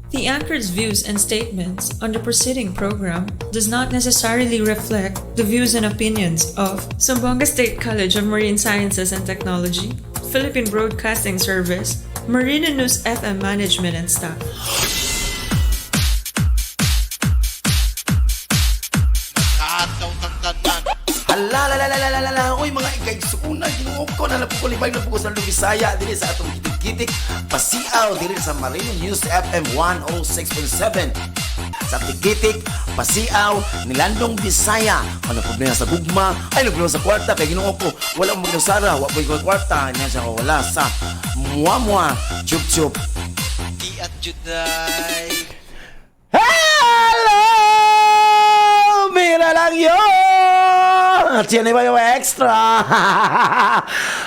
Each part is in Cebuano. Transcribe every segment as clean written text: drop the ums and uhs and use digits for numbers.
The anchor's views and statements on the preceding program does not necessarily reflect the views and opinions of Zamboanga State College of Marine Sciences and Technology, Philippine Broadcasting Service, Marina News FM management and staff. Ala la la la la la la, uy, mga ikaigsuuna, Ginoo ko na napukulibay na po sa Bisaya diri sa atong kitik-kitik pasiaw diri sa Marino News FM 106.7 sa Tikitik Pasiaw Nilandong Bisaya. Ano problema sa gugma ay problema sa kwarta kay Ginoo ko wala mo magnusara, wa po ko kwarta niya siya, wala sa muamua chup chup. Iat Juday. Hello! Mira lang yun! At yan iba yung extra!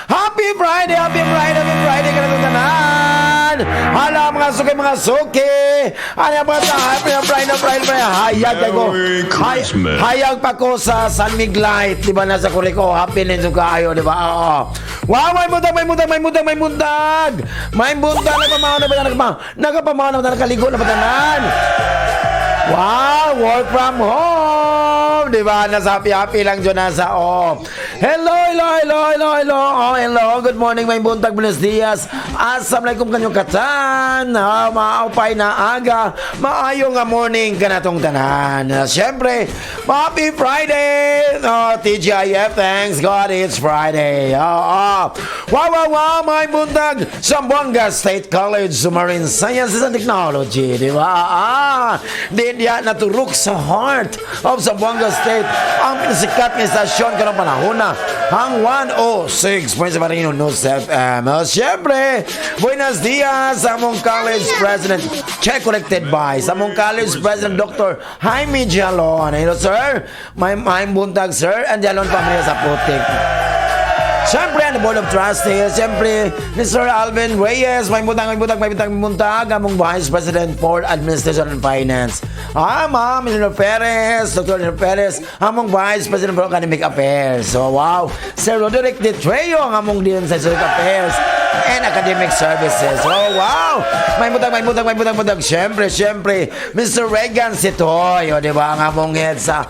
Happy Friday! Happy Friday! Happy Friday ka na itong tanan! Hala mga suki, mga suki! Ano yung mga happy Friday, Friday, Friday! Hayag ko! Merry Christmas. Hayag pa ko sa San Mig Light, di ba? Nasa Kurico. Happy ninyo kaayo, di ba? Oo. Wow, may buntag, may buntag, may buntag, may buntag! May buntag! Nagpamaw na ba? Nagpamaw? Nagpamaw na ba? Nakaligo na ba tanan? Wow, work from home! Di ba? Nasa happy-happy lang dyan nasa, oh. Hello, hello, hello, hello, hello. Oh, hello. Good morning, may buntag, buenos dias. Assalamualaikum kanyong katan. Ah, maaupay na aga. Maayo nga morning ka na tong tanan. Ah, siyempre, happy Friday! Oh, TGIF, thanks God, it's Friday. Oh, oh. Wow, wow, wow, may buntag. Zamboanga State College of Marine Sciences and Technology. Di ba? Ah, di niya naturok sa heart of Zamboanga State. Ang pinasikat nga istasyon karong panahon na ang 106.7 Marino News FM. Oh, siyempre, buenos dias sa among college president. Check collected by sa among college president Dr. Jaime Jalon. Hello, sir. May buntag, sir. And Jalon pamilya sa putik. Siyempre, ang Board of Trustees, siyempre, ni Sir Alvin Reyes, may buntag, may buntag, may buntag, may buntag, among Vice President for Administration and Finance. Ah, Ma'am Eleanor Perez, Dr. Eleanor Perez, among Vice President for Academic Affairs. So, wow. Sir Roderick Detreo, ang among din sa Academic Affairs and Academic Services. Oh, wow! May buntag, may buntag, may buntag, buntag. Siyempre, siyempre, Mr. Regan Sitoy, o, di ba, ang among head sa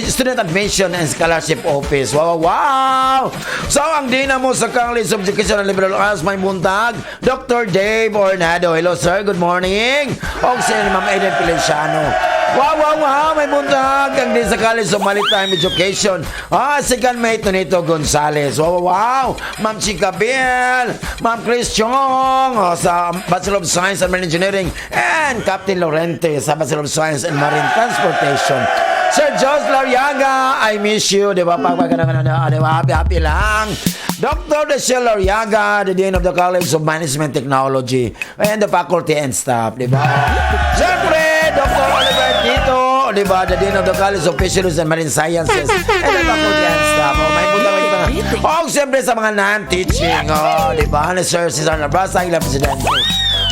Student Admission and Scholarship Office. Wow, wow, wow! So, ang dinamo sa College of Education and Liberal Arts, may buntag, Dr. Dave Ornado. Hello, sir. Good morning. O, si Ma'am Eden Feliciano. Wow, wow, wow! May buntag! Ang din sa College of Maritime Education. Ah, second mate Nonito Gonzales. Wow, wow, wow! Ma'am Chica Biel, Ma'am Chris Chong, oh, sa Bachelor of Science and Marine Engineering, and Captain Lorente sa Bachelor of Science and Marine Transportation. Sir Jos Lariaga, I miss you. Di ba? Pag, pag, ano, ano, di ba? Happy, happy lang. Dr. Desiel Lariaga, the Dean of the College of Management Technology and the faculty and staff, di ba? Siyempre, Dr. Oliver Tito, di ba? The Dean of the College of Fisheries and Marine Sciences and the faculty and staff. Oh, may punta, may punta. Oh, siyempre sa mga non-teaching, oh, di ba? Ni Sir Cesar Nabrasa, ilang presidente.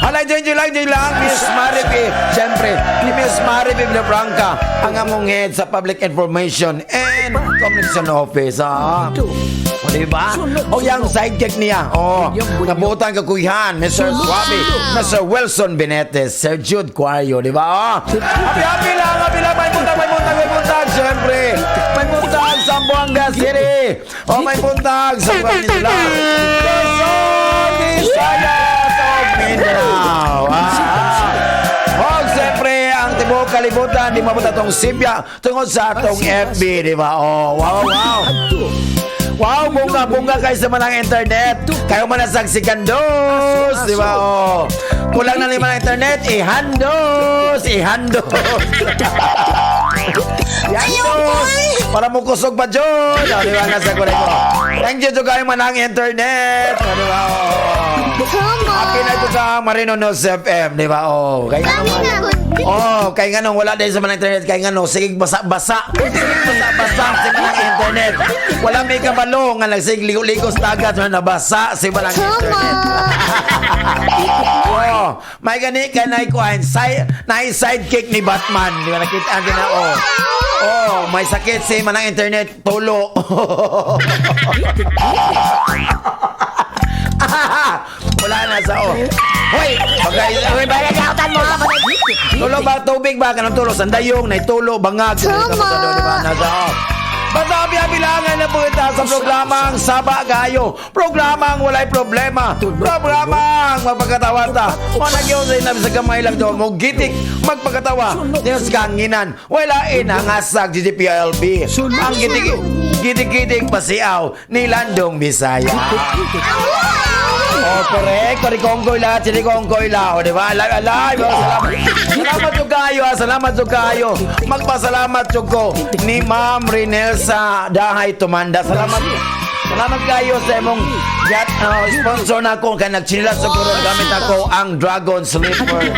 Halay, join, join lang, join lang, Miss Maripi. Siyempre, ni Miss Maripi Villafranca, ang among head sa Public Information and Communication Office. Ah. O, di ba? O, yung sidekick niya. O, nabutan kakuyahan, Mr. Suabe, Mr. Wilson Benetes, Sir Jude Cuario, di ba? O, happy, happy lang, happy lang, may buntag, may buntag, may buntag, siyempre. May buntag sa Zamboanga City. O, may buntag sa Manila. Luzon, Visayas, o Mindanao. Ah. O, siyempre, ang tibuok kalibutan, di mabot atong sibya tungod sa atong FB, di ba? Oh, wow, wow. Wow, bunga-bunga kayo sa manang internet. Kayo man ang sigandos, di ba? Oh. Kulang na naman ang internet, ihandos, ihandos. Ihandos. Para mo kusog pa dyan. Oh, di ba? Nasa kulay ko. Thank you to kayo manang internet. Oh, di ba? Oh. Happy na ito sa Marino News FM, di ba? Oh, kaya nga naman. Oh, kaya nga nung wala din sa mga internet, kaya nga no, sige basa-basa. Sige basa-basa sa mga internet. Wala may kabalo nga nagsig ligo-ligo sa dagat na nabasa sa mga internet. Oh, may gani ka na ikuan, side, na sidekick ni Batman, di ba nakita din na oh. Oh, may sakit si manang internet tulo. Wala na sa oh. Hoy, pagka, Bagagautan mo ka. Tulo ba tubig ba kanang tulo sandayong nay tulo bangag Tama. Di ba? Nasa oh. Basta bilangan na po ita sa programang Saba Gayo. Programang walay problema. Programang mapagkatawa ta. Manag yun sa inabi sa kamay lang daw mo gitik magpagkatawa. Diyos kanginan. Wala inangasag GGPLB. Ang gitik gitik-gitik pasiaw ni Landong Bisaya. Oh, correct. Korikongkoy lahat. Sirikongkoy la. O, di ba? Alive, alive. Oh, salamat. Salamat yung kayo, ha. Salamat yung kayo. Magpasalamat yung ko ni Ma'am Rinelsa Dahay Tumanda. Salamat. Salamat kayo sa imong gat, sponsor na ako kay nagchinilas sa guro gamit ako ang Dragon Slipper.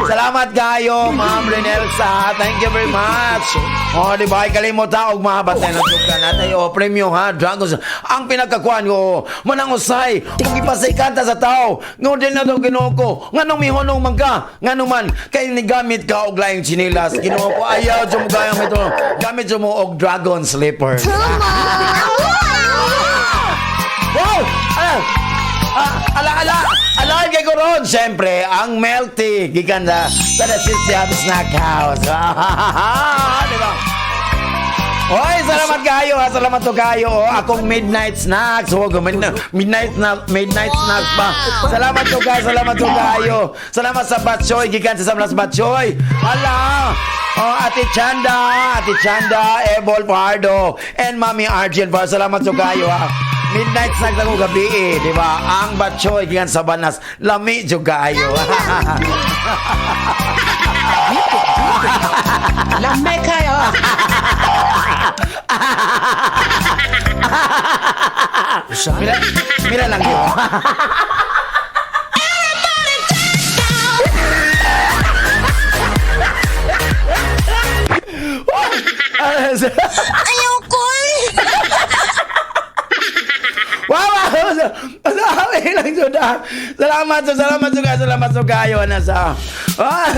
Salamat kayo, Ma'am Rinelsa. Thank you very much. Oh, di ba? Kalimot ha og mahabatay ng suka natay o premium ha Dragon. Ang pinagkakuan ko manang usay kung ipasikata sa tao. Ngunit na daw Ginoo ko. Nganong mihonong man ka? Ngano man kay nigamit ka og laing chinilas. Ginoo ko ayaw jud mo kayong ito. Gamit jud mo og Dragon Slipper. Wow! Ah! Ah, ala ala alive kay Koron. Siyempre, ang melty gikan sa The Sister Snack House. Di ba? Hoy, salamat kayo ha. Salamat to kayo. Oh, akong midnight snacks. Oh, midnight, midnight snack, midnight snacks pa. Salamat to kayo, salamat to kayo. Salamat sa Batchoy, gikan sa Samlas Batchoy. Hala. Oh, Ate Chanda, Ate Chanda, Ebol Pardo, and Mami Arjun Par. Salamat to kayo ha. Midnight snack lang ko gabi eh, di ba? Ang Batchoy gikan sa Banas. Lami jud kayo. Lame kayo. Mira, mira lang yun. Ayoko eh. Wow! Wow! Sabi lang sudah. Salamat, salamat juga, salamat juga ayo nasa. Ah.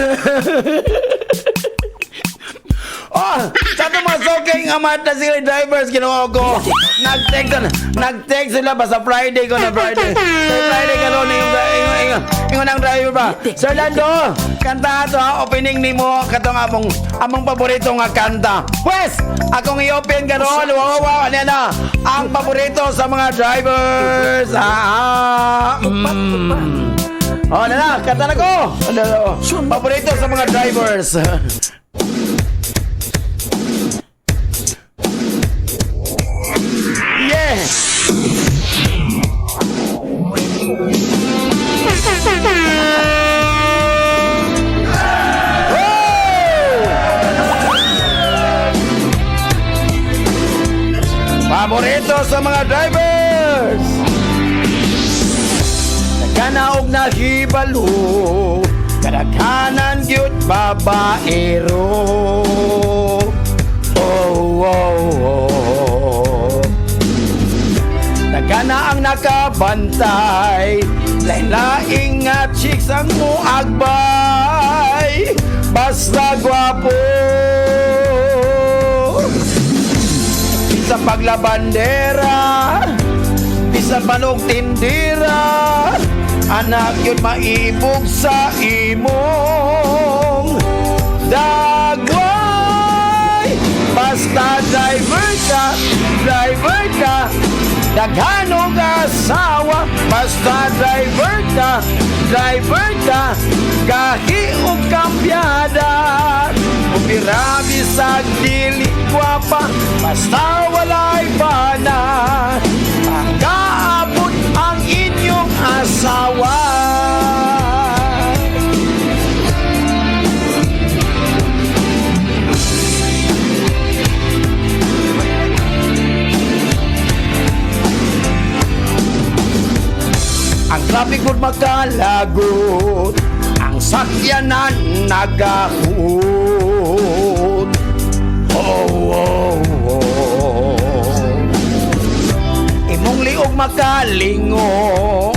Oh, sa tumasoking amat na sila drivers ginawa ko. Nag-text na, nag-text sila ba sa Friday ko na Friday. Sa Friday ka ron yung yung yung ang driver ba. Sir Lando, kanta ato ha, opening nimo katong among among paborito nga kanta. Pwes, akong i-open karon. Wow, wow, ano na? Ang paborito sa mga drivers. Ah. Oh, na na, kanta na ko. Ano, paborito sa mga drivers. Yeah! Oh! Paborito sa mga drivers! Nagkanaog na hibalo, kadaghanan gyud babaero. Oh. Dagana ang nakabantay, lain-laing nga chicks ang muagbay, basta gwapo. Isa paglabandera, isa panog tindira, anak yun maibog sa imong dagway. Basta driver ka, daghanog asawa. Basta driver ka, gahi og kambyada. Upira bisag dili gwapa, basta walay bana. Pagkaabot ang inyong asawa. Ang traffic mo'd makalagot, ang sakyanan nagahot. Oh. Imong liog makalingo,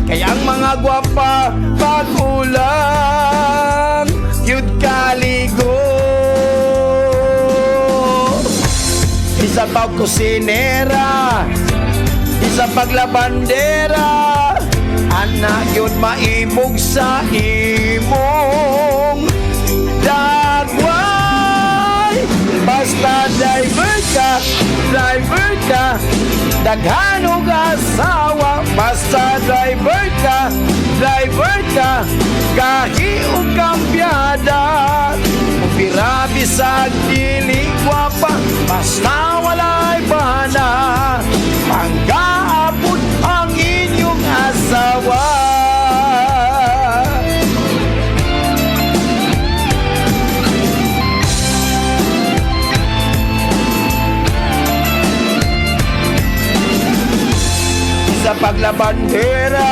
kaya ang mga gwapa pag-ulan, yun kaligo. Isa pag kusinera, isa paglabandera, anak yun maibog sa imong driver ka, daghan og asawa. Basta driver ka, gahi og kambyada. Mupira bisag dili gwapa, basta walay bana, panggaapod ang inyong asawa. Isa paglabandera,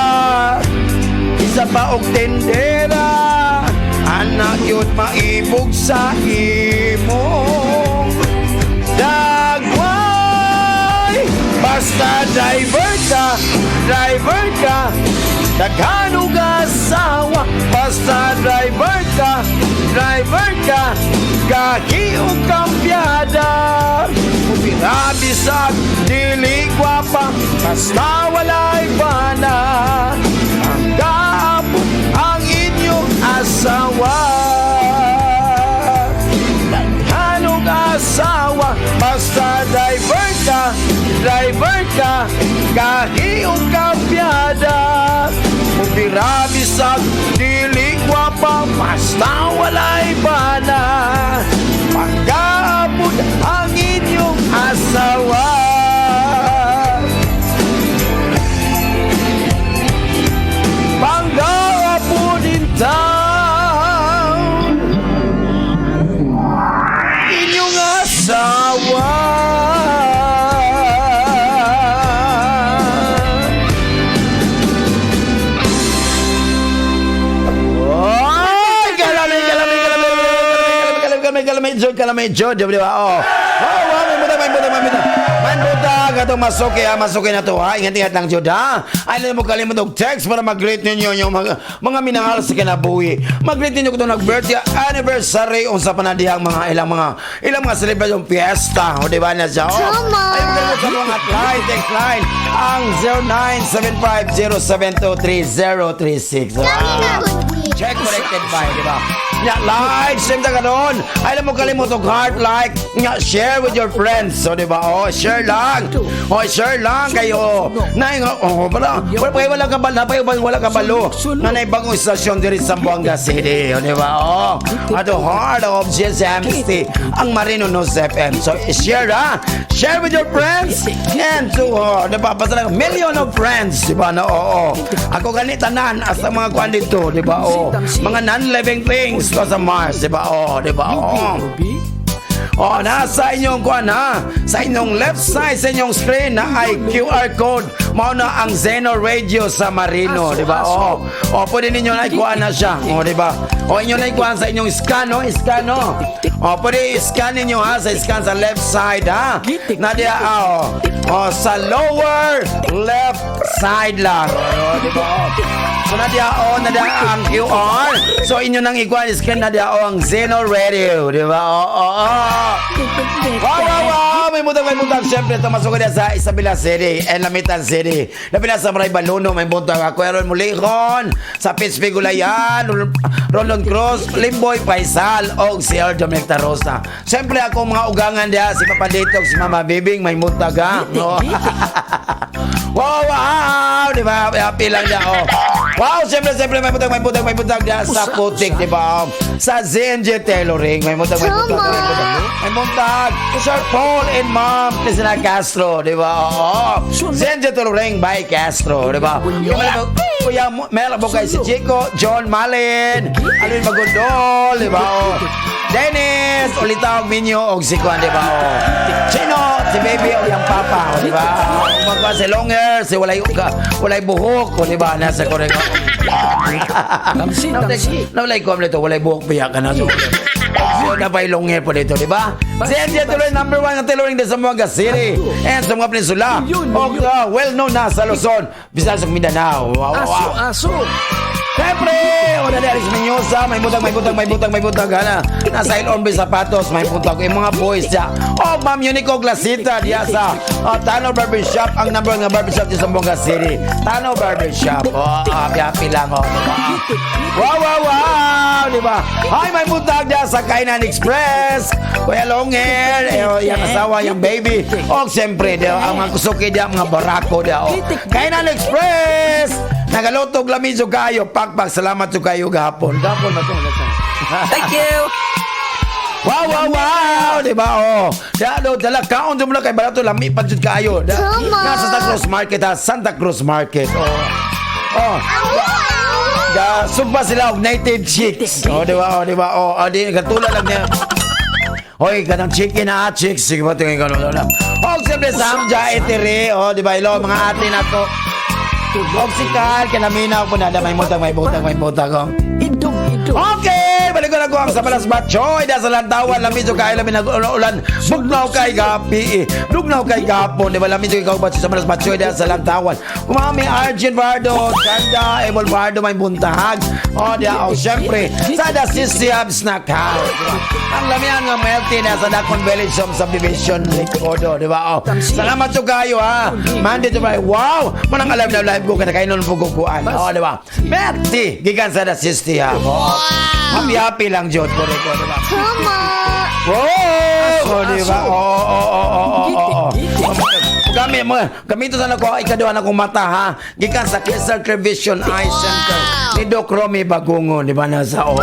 isa pa og tendera, anak yun maibog sa imong dagway. Basta driver ka, daghan og asawa. Basta driver ka, gahi og kambyada. Mupira bisag dili gwapa, basta walay bana, panggaapod ang inyong asawa. Daghan og asawa. Basta driver ka, gahi og kambyada. Mupira bisag dili gwapa, basta walay bana, panggaapod ang inyong asawa. Panggaapod in town, inyong asawa. Ay, kalami, kalami, kalami, kalami, kalami, kalami, kalami, jud, kalami, jud, di ba? Oh. Wow, wow, may butang, may butang, may butang. May butang, atong masuki, ha, masuki na to, ha. Ingat-ingat lang, jud, ha. Ay, mo kalimot og text para mag-greet ninyo yung mga minahal sa kinabuhi. Mag-greet ninyo kung nag-birthday, anniversary, unsa pa na dihang mga ilang mga celebration fiesta, o di ba na siya? Oh. Tama. Ay, kalimot sa mga line, text line, ang 0975-072-3036. Ah. Check corrected by, di ba? Nya, like, same ta karon. Ay mo kalimot og heart like, nya share with your friends. So, di ba? Oh, share lang. Oh, share lang kayo. Na oh, wala. Wala pa wala ka balo, pa wala ka balo. Na nay bagong istasyon diri sa Zamboanga City, oh, di ba? Oh, at the heart of GSMC, ang Marino News FM. So, share ha. Share with your friends and to, oh, di ba? Basta lang, million of friends, di ba? No, oo. Ako gani tanan as ang mga kuan dito, di ba? Oh, mga non-living things ko sa Mars, di ba? Oh, di ba? Oh. Oh, nasa inyong kuan ha, sa inyong left side sa inyong screen na ay QR code. Mao na ang Zeno Radio sa Marino, di ba? Oh, oh, pwede ninyo na ikuan na siya. Oh, di ba? Oh, inyo na ikuan sa inyong scan, no? Scan, no? Oh, pwede scan ninyo ha, sa scan sa left side ha. Na diya, oh. Oh, sa lower left side lang. Oh, di ba? Oh. So na diya, oh, na diya ang QR. So inyo nang ikuan scan na diya, oh, ang Zeno Radio, di ba? Oh. Wow! May butang, may butang. Siyempre, tumasok ko sa Isabela City and Lamitan City. Lapina sa Maray Baluno, may butang ako. Aaron Mulikon, sa Pittsburgh Gulayan, Rolon Cruz, Limboy Faisal, o si Earl Dominic Tarosa. Siyempre, ako mga ugangan diya, si Papa Ditog, si Mama Bibing, may mutag ha. No? Wow! Di ba? Happy lang niya, oh. Wow, siyempre, siyempre, may butang, may butang, may butang diya sa putik, di ba? Sa ZNJ Tailoring, may butang, may butang, may butang. May butang. Sir Paul and Ma'am Cristina Castro, di ba? Oo. ZNJ Tailoring by Castro, di ba? Kuya Mel Abogay, si Chico, John Malin, Alvin Magundol, di ba? Oh. Dennis, ulitaw Minyo, og si Juan, di ba? Oh. Chino, si Baby, o yung Papa, o, di ba? Magwa si Longer, si walay buhok, o, di ba? Nasa korek. Tamsi, tamsi. Nawalay ko dito, walay buhok biya ka na. So, na pa longer po dito, di ba? Si MJ Tuloy, number one ang tailoring din sa Zamboanga City and sa mga peninsula. Yun, Og, yun. well known na sa Luzon, Visayas ug Mindanao. Wow. Aso, aso. Siyempre, una ni Alex Menyosa, may butag, may butag, may butag, may butag, hana. Nasa Ilon Bay Sapatos, may butag. Yung mga boys siya. Oh, Ma'am Unico Glasita, diya sa Tano Barbershop, ang number nga barbershop sa Zamboanga City. Tano Barbershop. Oh, happy, happy lang, oh. Diba? Wow, di ba? Hi, may butag diya sa Kainan Express. Kuya Longer, eh, oh, yung asawa, yung baby. Oh, siyempre, di, ang mga kusuki diya, mga barako diya. Oh. Kainan Express! Nagalutog lami jud kayo. Pakpak, salamat jud kayo gahapon. Gahapon ba to? Thank you. Wow! Di ba? Oh. Da, do, dala, kaon jud mo na kay barato, lami pa jud kayo. Da, nasa Santa Cruz Market, ha? Santa Cruz Market. Oh. Oh. Da, sugba sila og native chicks. Oh, di ba? Oh, di ba? Oh, oh di katulad lang niya. Hoy, kanang chicken na chicks. Sige ba tingin ka no? Oh, siyempre sa Hamja Etere. Oh, di ba? Hello, mga ate na to. Og si Carl, kinaminaw po na. May butang, may butang, may butang. Oh. Idog, idog. Okay, balik ko lang ko ang sa Balas Batchoy. Dahil sa lantawan, lamig yung kayo, lamig nag-ulan. Bugnaw kay gapi eh. Bugnaw kay gapon. Di ba, lamig yung ikaw sa Balas Batchoy dahil sa lantawan. Kumami Arjun Bardo, Chanda, Ebol Bardo, may buntahag. O, di oh, syempre, sa The Sissy Hub Snack House. Di ba? Ang lamian nga melty na sa Dakon Village Home Subdivision, Likodo. Di ba? Oh, salamat to kayo ha. Monday to Friday. Wow! Manang alam na live ko, kinakainon po kukuan. O, di ba? Melty! Gikan sa The Sissy Hub. Oh. Happy happy lang jud ko ko, di ba? Wow! Oh, di ba? Oo. Kami mo, gamito sa nako ikaduha na kong mata ha. Gikan sa Crystal Television Eye Center ni Doc Romy Bagungon, di ba nasa oh.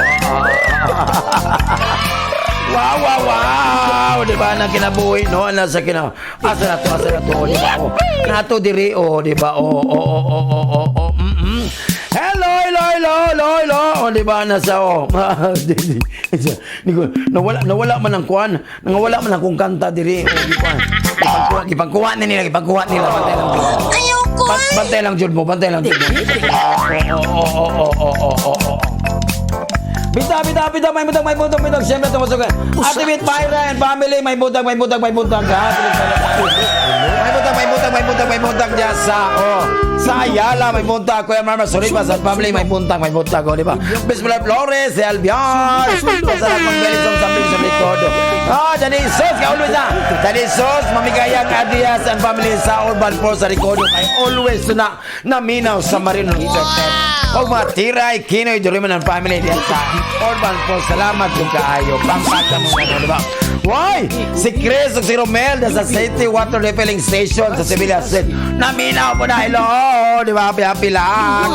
Wow! Di ba nang kinabuhi no nasa kina. Asa na to, di ba? Oh. Nato diri oh, di ba? Oh. Hello, hello, hello, hello, hello. Oh, di ba nasa oh. Di ko nawala man ang kuan, nawala man akong kanta diri. Oh, di ba? Gipangkuha ni nila, gipangkuha nila bantay lang. Ayoko. Bantay lang jud mo, bantay lang jud mo. Oo. Bita, bita, bita, may butang, may butang, may butang. Siyempre, tumusok. Ate Bit Myra and family, may butang, may butang, may butang. Ha? May butang, may butang, may butang, may butang dyan sa, oh, sa Ayala, may butang. Kuya Marma, sorry pa, sa family, may butang. Oh, di ba? Bismillah Flores, si Albion. Sa pagbelisong sa sa likod. Ah, Dani Sos, ka-always na. Dani Sos, mamigayang Adias and family sa Urban Force sa Ricodo. Kay always na naminaw sa Marino Entertainment. Og mga tiray, Kinoy, Duriman and family diyan sa Urban Force. Salamat kung kaayo. Pampata mo na, di ba? Why? Si Chris ug si Romel sa City Water Refilling Station sa Sevilla City. Naminaw po na, hello! Di ba? Happy, happy lang.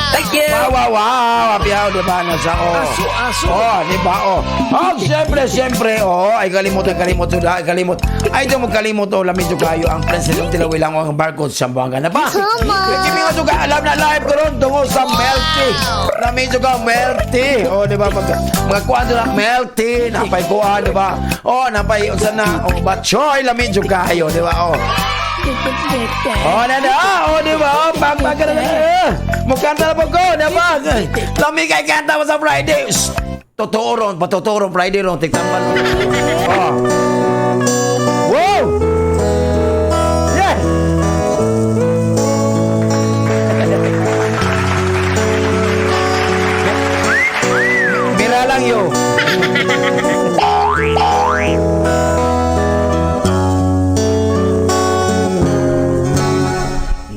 Thank you. Wow. Happy, happy, di ba? Nasa, oh. Aso, aso. Oh, di ba? Oh. Oh, siyempre, siyempre. Oh, ay kalimot, ay kalimot, ay kalimot. Ay, di mo kalimot, oh, lamig kayo ang president tilawilang ang barcode sa Buanga na ba? Kaya nga juga alam na live ko ron tungo sa Melty. Lamig juga Melty. Oh, di ba? Mag, mga kuan na Melty, napay kuan, di ba? Oh, napay unsa na, oh, batchoy, lamig juga kayo, di ba? Oh. Oh, na na, oh, di ba? Oh, bang, bang, na, na. Mukanta na po ko, di ba? Lami kay kanta mo sa Friday. Shh! Totoo ron, patotoo ron, Friday ron, tigtambal. Oh. Wow! Yeah! Bira lang yo.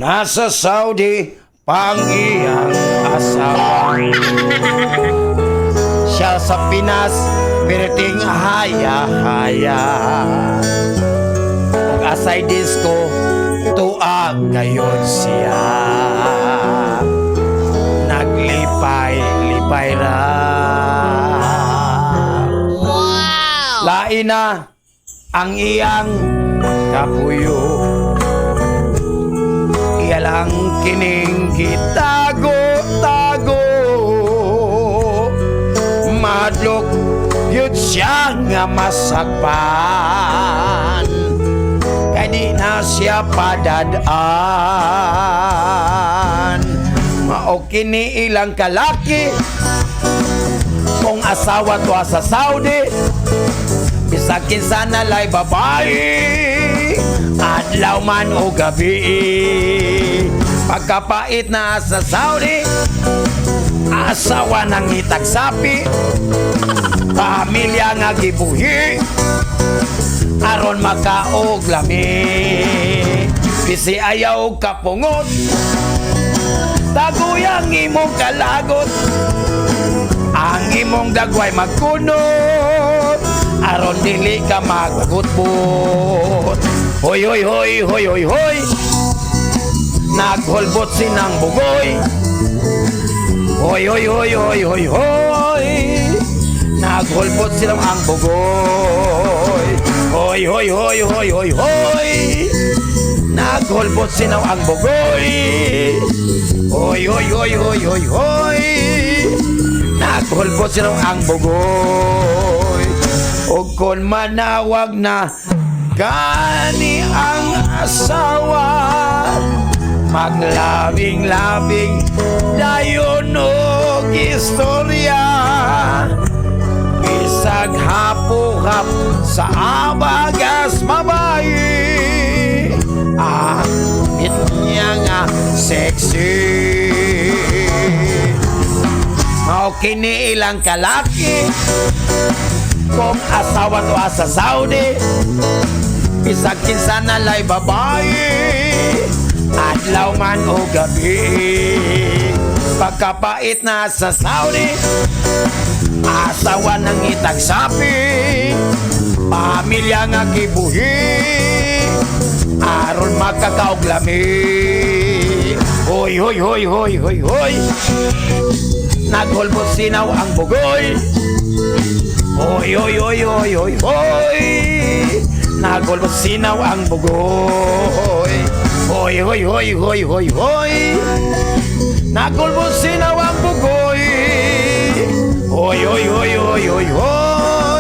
Nasa Saudi pang iyang asawa. Siya sa Pinas, pirting haya-haya. Ug asay disco, tuag ngayon siya. Naglipay-lipay ra. Wow. Lain na ang iyang kapuyo. Iya lang kining gitago-tago. Madlok yun siya nga masakpan. Kay di na siya padadaan. Mao kini ilang kalaki kung asawa to sa Saudi. Bisag kinsa na lay babae, adlaw man o gabi. Pagkapait na sa Saudi, Asawa nangitag sapi, pamilya nga gibuhi aron makaog lami. Bisi ayaw kapungot, taguyang imong kalagot, ang imong dagway magkunot aron dili ka magbutbot. Hoy hoy hoy hoy hoy hoy, naghulbot sinang bugoy. Hoy hoy hoy hoy hoy hoy, naghulbot silang ang bugoy. Hoy hoy hoy hoy hoy hoy, naghulbot sinaw ang bugoy. Hoy hoy hoy hoy hoy hoy, naghulbot sinaw ang bugoy. O kung manawag na gani ang asawa, maglabing-labing dayon og istorya. Bisag hapo-hap sa abagas mabayi, ang bit niya nga sexy. Mao kini ilang kalaki kung asawa to asa Saudi, bisag kinsa na lay babae, adlaw man o gabi. Pagkapait na sa Saudi, asawa ng itag sapi, pamilya nga gibuhi aron makakaog lami. Hoy hoy hoy hoy hoy hoy, naghulbot sinaw ang bugoy. Hoy hoy hoy hoy hoy hoy, naghulbot sinaw ang bugoy. Hoy hoy hoy hoy hoy hoy, naghulbot sinaw ang bugoy. Hoy hoy hoy hoy hoy hoy,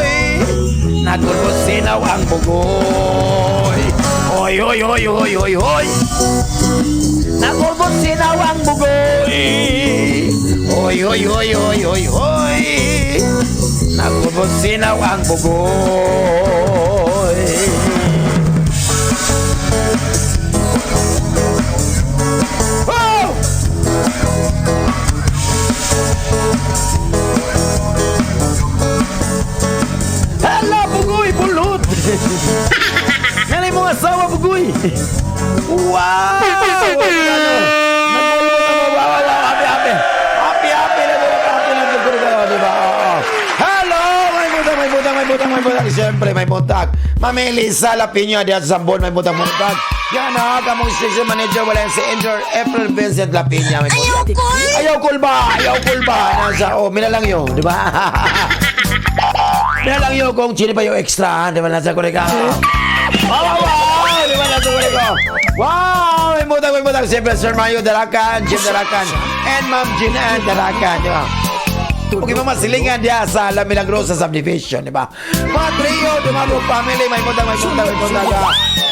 naghulbot sinaw ang bugoy. Hoy hoy hoy hoy hoy hoy, naghulbot sinaw ang bugoy. Hoy hoy hoy hoy hoy hoy, naghulbot sinaw ang bugoy. Oh! Hello, bugoy, bulot! Yan ay mga asawa, bugoy! Wow! Ano? Nagulbot na mo. Wow, wow, happy, happy. Happy, happy na doon. Happy na doon. Di ba? Oo. Hello! May butang, may butang, may butang, may butang. Siyempre, may butang. Mami Lisa Lapiña diyan sa Sambon, may butang, may butang. Yan ha, kamong station manager, wala yan si Engineer April Vincent Lapiña. May Ayaw butang. ko! Ayaw kulba! Ayaw kulba! Nasa, oh, minalang yun, di ba? Minalang yun kung chili pa yung extra, di ba? Nasa kurika. Wow, wow, wow! Di ba? Nasa kurika. Wow! May butang, may butang. Siyempre, Sir Mario Darakan, Jim Darakan, and Ma'am Jean Ann Darakan, di ba? Okay, mga silingan diya sa La Milagrosa Subdivision, di ba? Mga trio, di ba? Mga family, may butang, may butang, may butang.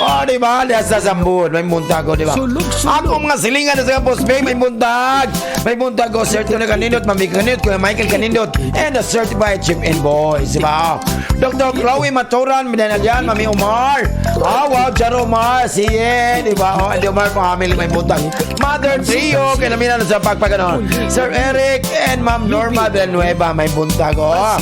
Oh, di ba? Diya sa Sambon, may buntag, oh, di ba? Ako mga silingan sa Campus Bay, may buntag. May buntag, oh, Sir Tony Kanindot, Mami Kanindot, Kuya Michael Kanindot, and the Certified Chip and Boys, di ba? Dr. Chloe Maturan, Minanadyan, Mami Omar. Ah, wow, Jaro Omar, siye, di ba? Oh, Andy Omar, family, may buntag. Mother Trio, kinaminan sa pagpaganon. Sir Eric and Ma'am Norma Villanueva, may buntag, oh.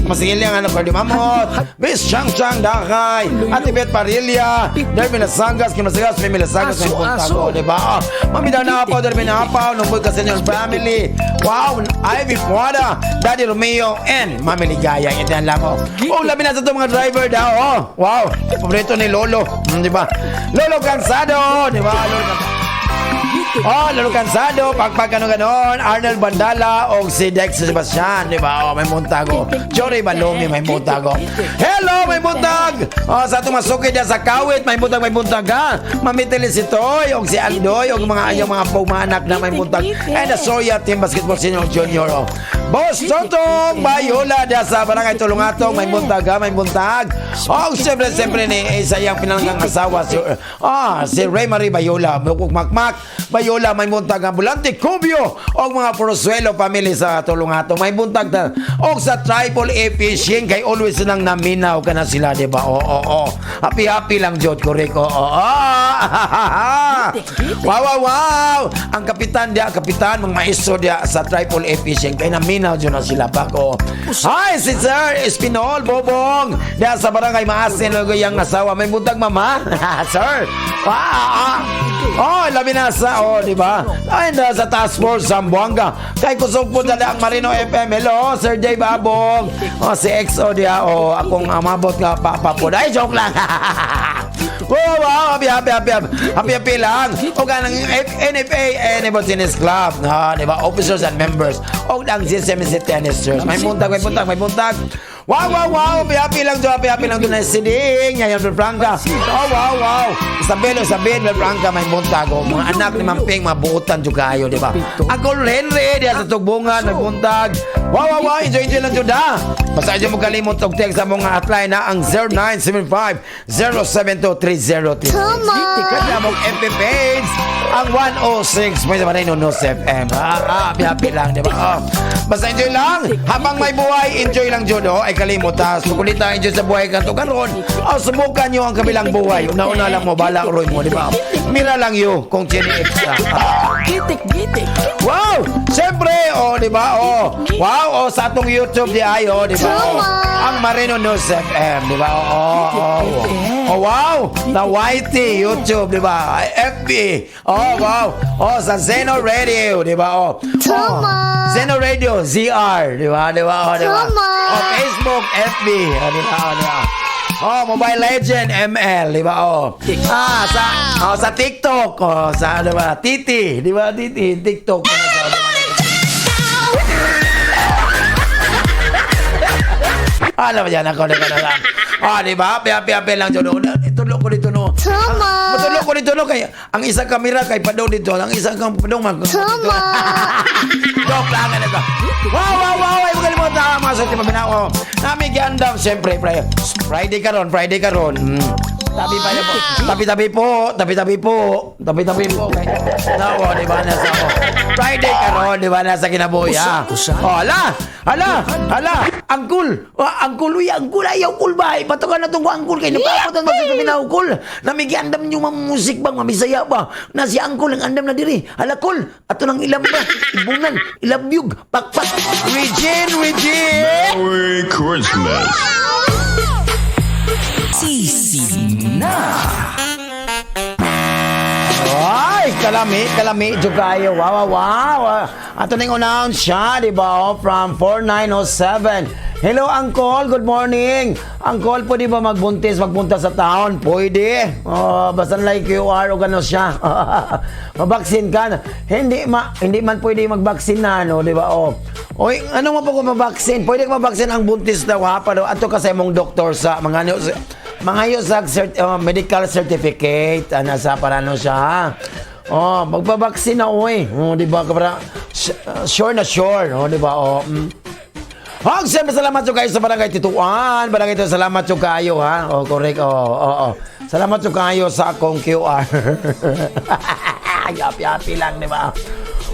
Masingil ang anak ko, di Mamot. Miss Chang Chang Dakay, Ate Beth Parilla, Derby Lasangas, Kim Lasangas, Mimi Lasangas, may buntag, oh, di ba? Oh, Mami Dana Apaw, Derby Apaw, Nungkoy Caseñor family. Wow, Ivy Fuada, Daddy Romeo, and Mami Ligaya. Ito lang, oh. Oh, labi na sa itong mga driver daw, oh. Wow, paborito ni Lolo, di ba? Lolo Cansado, di ba? Lolo Cansado. Oh, Lolo Cansado, pagpag ano ganon, Arnold Bandala, o si Dex Sebastian, di ba? Oh, may muntago. Jory Balumi, may muntago. Hello, may muntag! Oh, sa atong masuki diyan sa Kawit, may buntag, ha? Mamitili si Toy, o si Aldoy, o mga ayong mga pumanak na may buntag. And the Soya Team Basketball Senior Junior, oh. Boss Totong Bayola diyan sa Barangay Tulungatong, may buntag, ha? May buntag. Oh, siyempre, siyempre ni isa iyang pinanggang asawa, si Ray Marie Bayola, Mukuk Makmak, Bayola, may buntag ang Bulante Cubio o mga Prosuelo family sa Tulungato. May buntag ta og sa Triple A Fishing kay always nang naminaw ka na sila, di ba? Oo, oo, oo. Happy happy lang jud, correct. Oo, oo. Wow. Ang kapitan diya, kapitan mga maestro diya sa Triple A Fishing kay naminaw jud na sila bako. Hi, si Sir Espinol Bobong diya sa barangay Maasin og iyang asawa. May buntag, mama. Sir. Wow. Oh, labi na sa, oh, di ba? Ay, na sa Task Force Zamboanga. Kay kusog po dala ang Marino FM. Hello, Sir J. Babong. Oh, si XO diya. Oh, akong amabot nga papa po. Ay, joke lang. Wow, happy, happy, happy, happy, happy, happy lang. O ganang NFA, NFA Tennis Club. Ha, di ba? Officers and members. O ang GSMC Tennisters. May buntag, may buntag, may buntag. Wow. Happy, happy lang do. Happy, happy lang do na siding. Ngayon, Franca. Oh, wow. Isabel, Isabel, Franca, may buntag. O, mga anak ni Ma'am Ping, mga buutan jud kayo, di ba? Uncle Henry, diya sa Tugbungan, may buntag. Wow. Enjoy, enjoy lang jud, ha. Basta enjoy mo kalimot og text sa mga hotline na ang 0975 072 3036. Kaya mong FB page ang 106 may Marino News FM. Ah, happy, happy lang, di ba? Oh. Basta enjoy lang. Habang may buhay, enjoy lang jud, oh. Ay kalimot ha. Sukulita, enjoy sa buhay ka to karon. Oh, subukan nyo ang kabilang buhay. Una-una lang mo, balak roy mo, di ba? Mira lang yo kung chini extra. Ah. Gitik, gitik. Wow! Siyempre, oh, di ba? Oh. Wow, oh, sa atong YouTube di ay, oh, di ba? Oh. Ang Marino News FM, di ba? Oh, oh. Oh, wow! Na YT YouTube, di ba? FB. Oh, wow. Oh, sa Zeno Radio, di ba? Oh. Oh. Zeno Radio, ZR, di ba? Di ba? Oh, di ba? Oh, Facebook, FB, oh, di ba? Oh, di ba? Oh, Mobile Legend ML, di ba? Oh. Ah, sa oh, sa TikTok, oh, sa ano ba? Titi, di ba? Titi, TikTok. Alam mo yan, ako na ka na lang. Ah, di ba? Piya-piya lang dyan. Oh, itulog ko dito, no. Tama. Matulog ko dito, no. Kay, ang isang kamera kay Padong dito. Ang isang padong mag... Tama. Joke lang, ano to. Wow. Ay, magaling mo tama mga sa Paminaw. Nami giandam, siyempre, Friday. Friday karon, Friday karon. Tabi pa po. Tabi-tabi po, tabi-tabi po, tabi-tabi po. Kay, nawa, di ba, nasa oh. Friday karon, di ba, nasa kinabuhi, ha. Oh, hala, hala, hala. Angkul, oh, angkul, uy, angkul, ayaw kul ba? Ipatukan na itong angkul kay napapot ang sa Paminaw, kul. Namigiandam niyo mga musik bang, mamisaya ba? Na si angkul ang andam na diri. Hala, kul, ato nang ilam ba? Ibunan, ilabyug, pakpak. Regine, Regine! Merry Christmas. Sisig na. Ay, kalami, kalami, kayo. Wow. Ato na yung unahon siya, di ba? Oh, from 4907. Hello, Uncle. Good morning. Uncle, pwede ba magbuntis, magpunta sa town? Pwede. Oh, basta like QR o gano'n siya. Mabaksin ka na. Hindi man pwede magbaksin na, no, di ba? Oh. Oy, ano mo pa kung mabaksin? Pwede ka mabaksin ang buntis daw, ha? Pero ato kasi mong doktor sa mga ano, mga yun sa medical certificate, ano, sa para ano siya, ha? Oh, magbabaksin na, oy. Oh, di ba? Para, sure na sure, oh, di ba? Oh. Hog, siyempre salamat sa kayo sa Barangay Tituan. Barangay Tituan, salamat sa kayo, ha? Oh, correct. Oh. Salamat sa kayo sa akong QR. Happy, happy lang, di ba?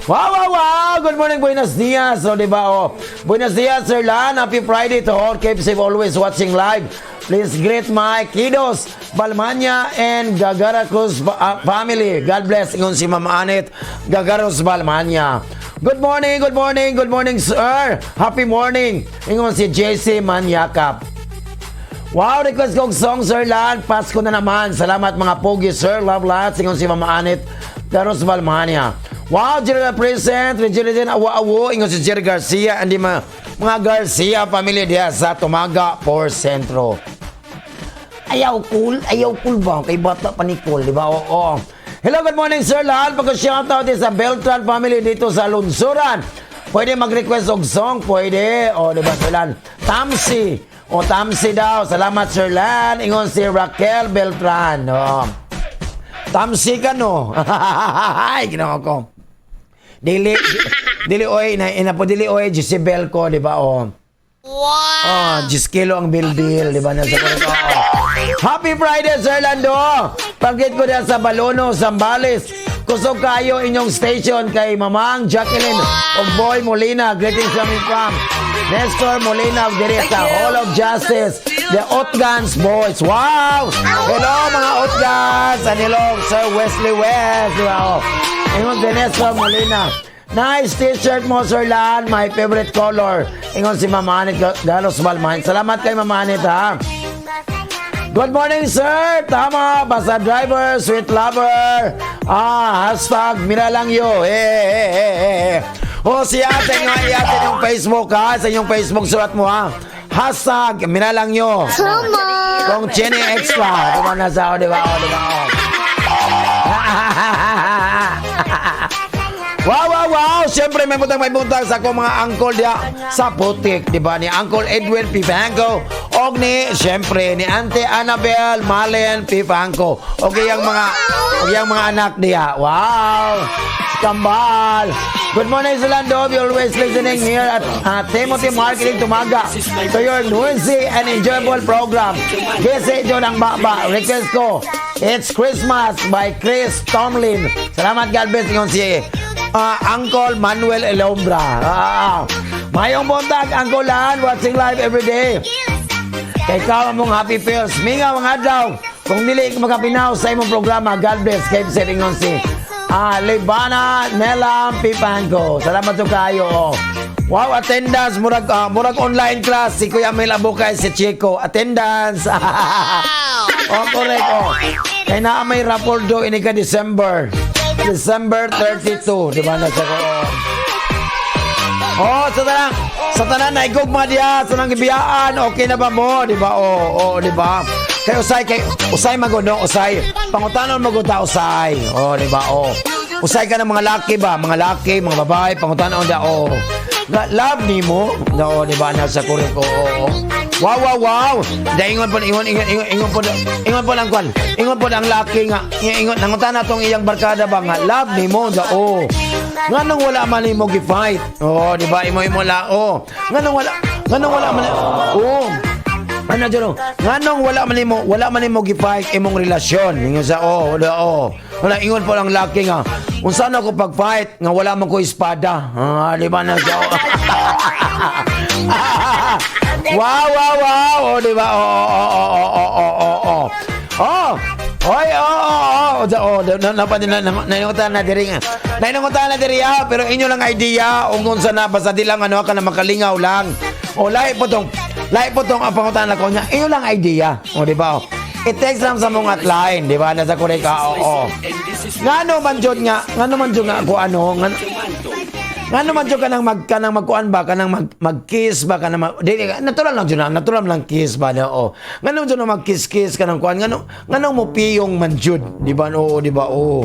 Wow! Good morning, buenos dias. So, di ba? Oh. Buenos dias, Sir Lan. Happy Friday to all. Keep safe always watching live. Please greet my kiddos, Balmanya and Gagara Cruz family. God bless. Ingon si Ma'am Anet Gagaros Balmanya. Good morning, good morning, good morning, sir. Happy morning. Ingon si JC Manyakap. Wow, request kong song, Sir Lan. Pasko na naman. Salamat mga pogi, sir. Love lots. Ingon si Mama Anet Garos Balmania. Wow, Jerry present. Regine Awa-awo. Ingon si Jerry Garcia. And di mga Garcia family diya sa Tumaga por Centro. Ayaw cool, ayaw cool ba? Kay bata pa ni cool, di ba? Oo. Hello, good morning, Sir Lan. Pagka-shoutout din sa Beltran family dito sa Lunsuran. Pwede mag-request og song, pwede. O, di ba, Sir Lan? Tamsi. O, Tamsi daw. Salamat, Sir Lan. Ingon si Raquel Beltran. O. Tamsi ka, no? Ay, ginawa ko. Dili, dili, oy, na, ina po, dili, oy, Jezebel ko, di ba? O. Wow! Oh, 10 kilo ang bilbil, di ba? Nasa oh. Happy Friday, Sir Lando! Pag-greet ko diyan sa Balono, Zambales. Kusog kayo inyong station kay Mamang Jacqueline ug Boy Molina. Greetings coming from Nestor Molina of diri sa Hall of Justice. The Otgans Boys. Wow! Hello, mga Otgans! And hello, Sir Wesley West. Di ba? Oh. Ingon si Nestor Molina. "Nice t-shirt mo, Sir Lan. My favorite color." Ingon si Mama Anit Galos Balmain. Salamat kay Mama Anit, ha. "Good morning, sir. Tama, basta driver, sweet lover. Ah, #MiraLangYo. Eh, eh, eh, eh, eh." Oh, si ate nga, ate yung Facebook, ha. Sa inyong Facebook, sulat mo, ha. #MiraLangYo. Tama. Kung Chini Extra. Di ba nasa, oh, di ba, oh, di ba, oh. Wow! Siyempre, may buntag sa akong mga uncle diya sa putik, di ba? Ni Uncle Edwin Pifanco og ni, siyempre, ni Auntie Annabel Malen Pifanco. Og iyang mga anak diya. Wow! Kambal! "Good morning, Solando. We always listening here at Timothy Marketing Tumaga to your noisy and enjoyable program. Gese jud ang baba. Request ko, It's Christmas by Chris Tomlin. Salamat, God bless," ingon si Uncle Manuel Elombra. Mayong buntag, Uncle Lan, watching live every day. Kay ikaw mong happy feels. Mingaw ang adlaw. Kung dili ka makapinaw sa imong programa, God bless." Keep safe, ingon si Libana Nelam Pipango. Salamat sa kayo. Oh. Wow, attendance murag online class si Kuya Mel Abukay, si Chico. Attendance. Oh, correct. Oh. Kay naa may raffle draw ini ka December. December 32, di ba na sa ko? Oh, sa tanan na igugma diya sa nang gibiyaan, okay na ba mo, di ba? Oh, di ba? Kay usay maguno, usay. Pangutanon mo ta usay. Oh, di ba? Oh. Usay ka ng mga laki ba? Mga laki, mga babae, pangutanon da, oh. Love nimo? No, di ba? Nasa kurik ko. Oh. Wow. Da ingon po ingon ingon ingon ingon po ingon po ang kwan. Ingon po ang laki nga ingon nangutana tong iyang barkada ba nga, "Love nimo?" Da oh. "Nganong wala man nimo gi-fight?" Oh, di ba? Imo imo la oh. Nganong wala man, oh. Ano dyan, oh? "Nganong wala man nimo gi-fight imong relasyon?" Ingon sa oh, wala oh. Wala ingon po ang laki nga, "Unsa na ko pag-fight nga wala man ko espada?" Ah, di ba na sa oh. Wow. Oh, di ba? Oh. Oh. Oy, oh. Oh, na na na na na na diri nga. Nainungutan na diri ah, pero inyo lang idea ung unsa na, basta di lang ano ka na makalingaw lang. O lahi po tong ang pangutana ko niya. Inyo lang idea. O, di ba? Oh. I-text lang sa mong hotline, di ba? Nasa Kureka, oo. Ngano man jud nga ako ano, ngano man jud kanang magkuan ba, kanang mag-kiss ba, kanang mag, di, natural lang jud na, natural lang kiss ba na, oo. Ngano jud na mag-kiss-kiss kanang kuan, ngano mo piyong man jud, di ba? Oo, di ba? Oo.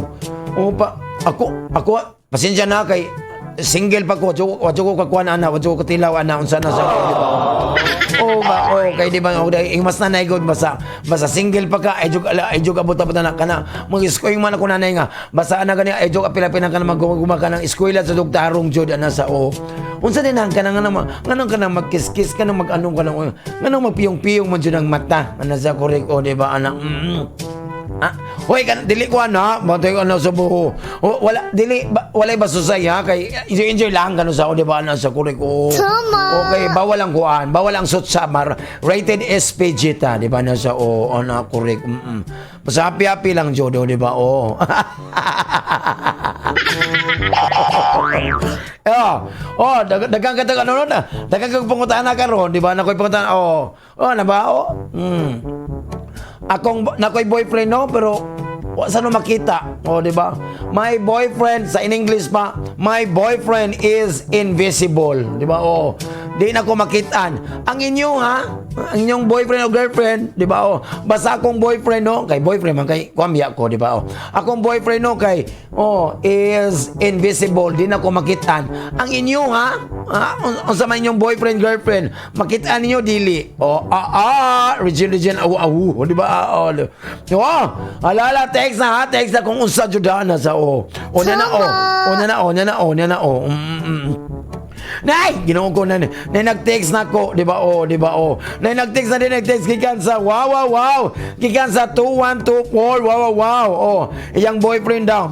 Oo pa, ako pasensya na kay single pa ko, wa ko kakuan ana, wa ko katilaw ana unsa na sa di ba? Oo ba, oh, kay di ba, oh, dahil mas nanay god basta basta single pa ka ay jug ala ay jug abot abot na kana mag-eskwela man ako nanay nga basta ana gani ay jug apila pina ka na maguguma ka ng eskwela sa dugtarong jud ana sa oh. Unsa din ang kanang nga nganong kanang magkiss-kiss kanang mag-anong kanang nganong magpiyong-piyong man jud ang mata ana sa korek, oh, di ba ana? Ah, hoy kan dili ko ana, matay ko ano sa buho. Oh, wala dili ba, walay basusay ha kay enjoy enjoy lang kano sa, di ba ana sa korek oh. Tama. Okay, bawal ang kuan, bawal ang sutsa mar rated SPG ta, di ba na sa oh, ana korek. Basta happy happy lang jodo, di ba? Oh. Oh, daghang ka ano na. Daghang kag pangutana karon, di ba? Nakoy pangutana. Oh. Oh, na ba? Oh. Akong nakoy boyfriend no, pero wa sa no makita. Oh, di ba? My boyfriend sa in English pa, "My boyfriend is invisible." Di ba? Oh. Di na ko makitaan. Ang inyo ha, ang inyong boyfriend o girlfriend, di ba? Oh, basta akong boyfriend no, kay boyfriend man kay kwamya ko, di ba? Oh. Akong boyfriend no kay oh is invisible, di na ko makitaan. Ang inyo ha, unsa man inyong boyfriend girlfriend, makitaan ninyo dili. Oh, region region awu awu, di ba? Ah, oh. Oh, alala text na ha, text na kung unsa jud na sa oh. O na na oh. O na na oh, na na oh, na na oh. Nay, Ginoo ko na nay nag-text na ko, di ba? Oh, di ba? Oh. Nay nag-text na din, nag-text gikan sa wow. Gikan sa 2124, wow. Oh, iyang boyfriend daw.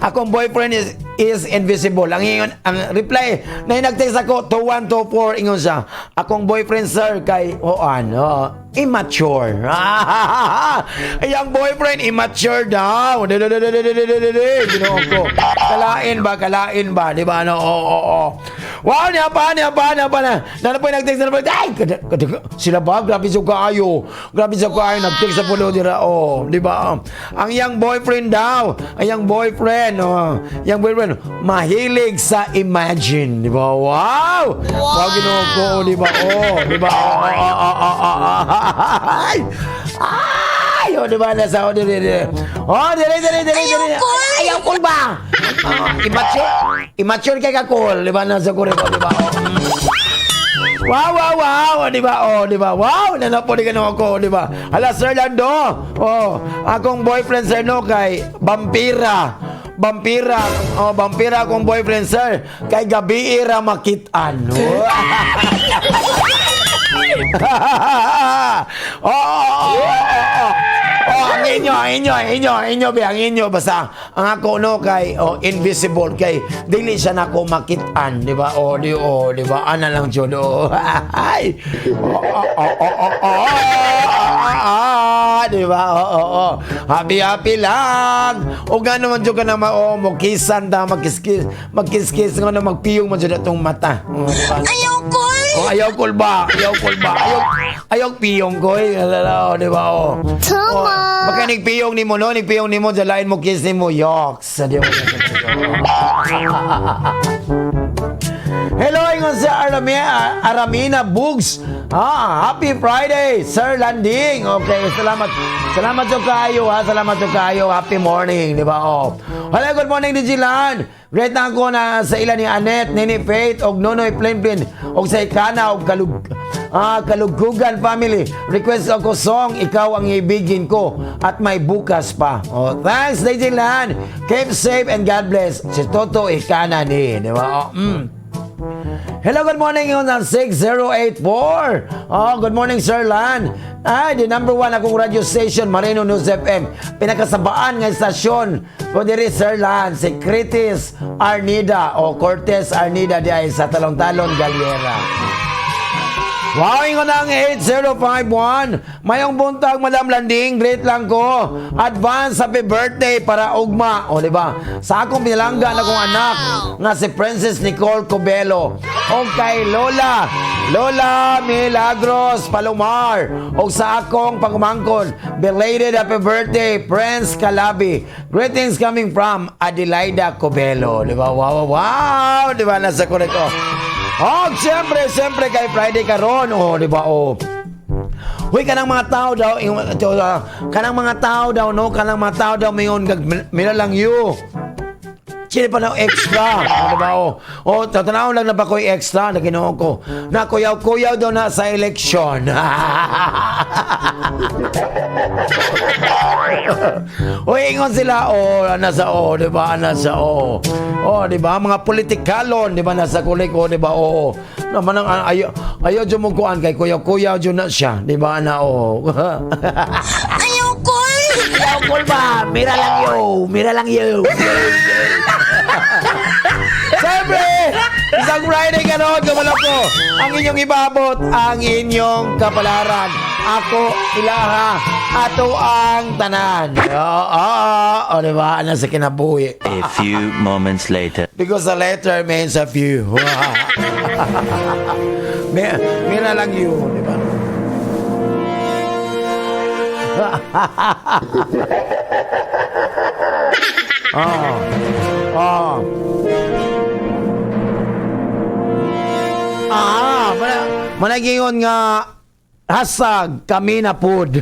Akong boyfriend is invisible. Ang ingon, ang reply na nag-text ako 2124, ingon siya. Akong boyfriend, sir, kay oan, oh, immature. Iyang boyfriend immature daw. Ginoo ko. Kalain ba, kalain ba, di ba, no? Oo. Wow, niya pa, niya pa, niya pa na. Nana po nag-text na po. Ay, sila ba? Grabe sa kaayo. Grabe sa kaayo. Nag-text sa pulo dira. Oh, di ba? Ang iyang boyfriend daw. Ang iyang boyfriend. Oh, iyang boyfriend. Mahilig sa imagine. Di ba? Wow! Wow, Ginoo ko. Di ba? Oh, di ba? Oh. Ay! Ay! Oh, di ba? Nasa, oh, dire, dire. Oh, dire, dire, dire, dire. Ayaw cool ba? Ah, immature. Immature kay ka cool. Di ba? Nasa kure ko, di ba? Oh. Wow. Oh, di ba? Oh, di ba? Wow, nanapo di ganun ako, di ba? Hala, Sir Lando. Oh, akong boyfriend, sir, no, kay Vampira. Vampira. Oh, vampira akong boyfriend, sir. Kay gabi ira makitaan. Oh. Oh, ang inyo, ang inyo, ang inyo, ang inyo, be, ang inyo. Basta, ang ako, no, kay, oh, invisible, kay, dili siya na ako makitaan, di ba? Oh, di, oh, di ba? Ana lang jud, oh. Ay! Oh, ah, di ba? Oo. Happy, happy lang. O gano'n man jud ka na, oh, mokisan ta, magkiskis, magkiskis, nga na magpiyong man jud atong mata. Oh, di ba? Ayaw cool! Oh, ayaw cool ba? Ayaw cool ba? Ayaw, ayaw piyong ko eh. Alala, oh, di ba? Oh. Tama. Oh, baka nigpiyong nimo no, nigpiyong nimo dalain mo kiss nimo yoks. Di ba? Hello, ingon sa Aramina, Aramina Bugs. Ah, happy Friday, Sir Landing. Okay, salamat. Salamat sa kayo, ha. Salamat sa kayo. Happy morning, di ba? Oh. Hello, good morning, DJ Lan. Great na ako na sa ila ni Annette, Nini Faith, og Nonoy Plinplin, og sa Ikana, og Kalugkugan family. Request ako song, Ikaw Ang Ibigin Ko, at may bukas pa. Oh, thanks, DJ Lan. Keep safe and God bless. Si Toto Ikana ni, di ba? Oh. Hello, good morning. Yun ang 6084. Oh, good morning, Sir Lan. Ay, the number one akong radio station, Marino News FM. Pinakasabaan nga istasyon. O diri, Sir Lan, si Critis Arnida o Cortez Arnida di ay sa Talon-Talon, Galera. Wow, ingon ang 8051. Mayong buntag, Madam Landing. Great lang ko. Advance happy birthday para ugma. O, di ba? Sa akong pinalangga na kong anak nga si Princess Nicole Cobelo. O kay Lola, Lola Milagros Palomar. O sa akong pagumangkon, belated happy birthday, Prince Calabi. Greetings coming from Adelaida Cobelo. Di ba? Wow. Di ba? Nasa correct. Oh. Oh, siyempre, siyempre kay Friday karon. Oh, di ba? Oh. Huy, kanang mga tao daw, kanang mga tao daw, no? Kanang mga tao daw, mayon, mila lang you. Sino pa na extra? Ano ba? Oh, oh, tatanaw lang na ba ko'y extra na Ginoo ko. Na kuyaw-kuyaw daw na sa eleksyon. Uy, ingon sila, oh, nasa oh, di ba? Nasa oh. Oh, di ba? Mga politikalon, di ba? Nasa kulik, oh, di ba? Oo. Naman ang ayo ayo jud mo kuan kay kuyaw-kuyaw jud na siya, di ba? Na oh. Ayaw cool! Ayaw cool ba? Mira lang yo, mira lang yo. Siyempre, isang Friday karon, kamala ko, ang inyong ibabot, ang inyong kapalaran. Ako, ilaha, ato ang tanan. Oo, oo, oo, di ba? Ano sa kinabuhi? A few moments later. Because the letter means a few. Mira lang yun, di ba? Oh. Oh. Ah, managingon nga #KamiNaPud.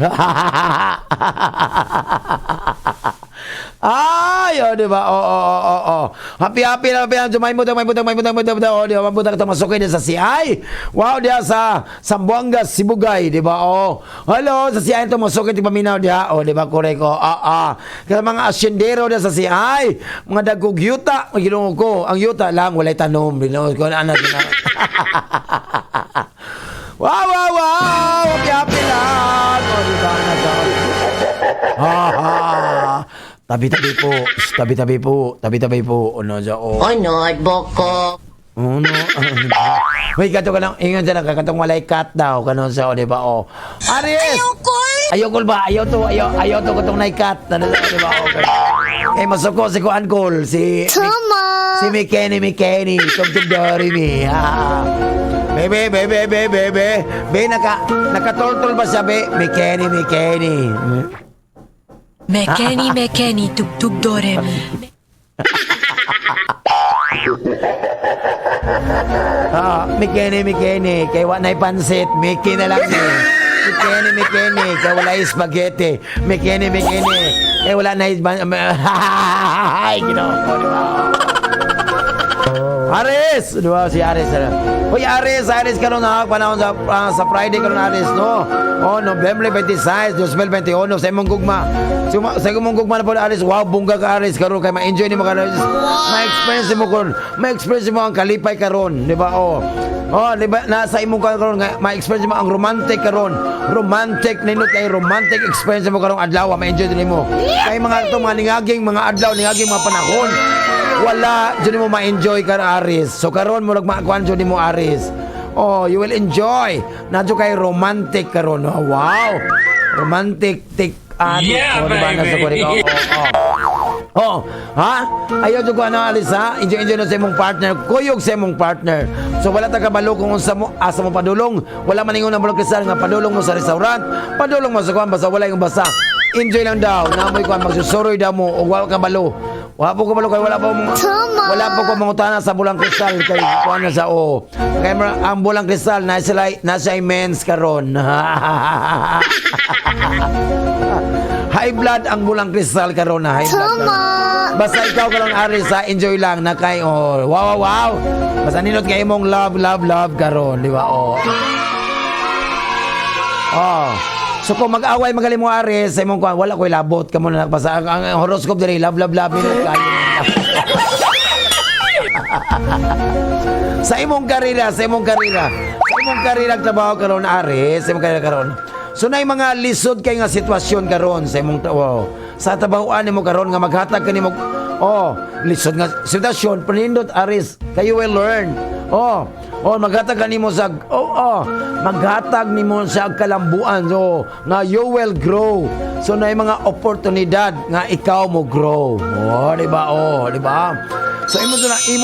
Ay, oh, di ba? Oo. Happy, happy na, happy na. May mutang, may mutang, may mutang, may mutang. Oh, di ba? Mutang ito masukay din sa CI. Wow, diya sa Zamboanga, Sibugay, di ba? Oh. Hello, sa CI ito masukay, di ba minaw diya? Oh, di ba? Correct, oh. Ah, ah. Kaya mga asyendero diya sa CI, mga dagog yuta, ay, Ginoo ko. Ang yuta lang, walay tanom. Ginoo ko, anak, Wow! Happy, happy lang! Oh, di ba? Anak, oh. Ha, ha. Tabi-tabi po. Tabi-tabi po. Tabi-tabi po. Ano siya, oh. Honor, boko. Oh, no. Wait, kato ka lang. Ingon siya lang. Katong walay cut daw. Kanon siya, oh, di ba? Oh. Aries! Ayoko! Ayaw ko ba? Ayaw to. Ayaw, ayaw to katong nai-cut. Ano siya, di ba? Okay. Eh, masuko si Kuan Cole. Si... Tama! Si Mikeni, Mikeni. Tugtog dari mi. Ah. Bebe, bebe, bebe, bebe. Be, nakatultol ba siya, be? Mikeni, Mikeni. Mekeni mekeni tugtug doremi. Ah, Mikeni, Mikeni. Kay wa na'y pansit. Miki na lang ni. Mikeni, Mikeni. Kay wala spaghetti. Mikeni, Mikeni. Kay wala na. Ay, Ginoo ko, di ba? Aris! Di ba si Aris? Ano? Hoy, Aris! Aris karon na panahon sa Friday karon, Aris, no? Oh, November 26, 2021 sa imong gugma. Sa imong gugma na po, Aris. Wow, bungga ka, Aris, karon kay ma-enjoy nimo karon. Ma-experience mo karon. Ma-experience mo ang kalipay karon, di ba? Oh. Oh, di ba nasa imong karon nga ma-experience mo ang romantic karon. Romantic nindot kay romantic experience mo karong adlaw, ma-enjoy din nimo. Kay mga to mga ningaging mga adlaw, ningaging mga panahon, wala jud mo ma-enjoy ka, Aris. So karon mo nagmakuan jud nimo, Aris. Oh, you will enjoy. Nadyo kay romantic karon. Oh, wow. Romantic tik ano, Yeah, oh, diba, nasa baby. Korea. Oh. Oh, ha? Ayaw jud ko ano, Aris, ha? Enjoy enjoy na sa imong partner. Kuyog sa imong partner. So wala ta kabalo kung unsa mo asa mo padulong. Wala man ingon ang bulong kristal nga padulong mo sa restaurant, padulong mo sa kuan basta wala yung basa. Enjoy lang daw. Namoy kuan magsusuroy daw mo o wala kabalo. Wala po kabalo kay wala po mo Tama. wala po ko mangutana sa bulang kristal kay kuan na sa o. Kay ang bulang kristal na sila nasa immense karon. High blood ang bulang kristal karon na high blood. Tama. Karon. Basta ikaw karon, Aris, ha, enjoy lang na kay oh, wow. Basta nindot kay imong love love love karon, di ba? Oh. Oh. So kung mag-away magaling mo, Aris, sa imong kuan, wala ko'y labot kamo na basta ang horoscope diri love love love nindot kayo. Sa imong karera, sa imong karera, sa imong karera trabaho karon, Aris, sa imong karera karon. So nay mga lisod kay nga sitwasyon karon sa imong oh, sa trabahoan nimo karon nga maghatag kanimo oh, lisod nga sitwasyon panindot, Aris, kayo will learn. Oh, maghatag kanimo sa oh, maghatag nimo sa kalambuan so nga you will grow. So nay mga oportunidad nga ikaw mo grow. Oh, di ba? Oh, di ba? So imo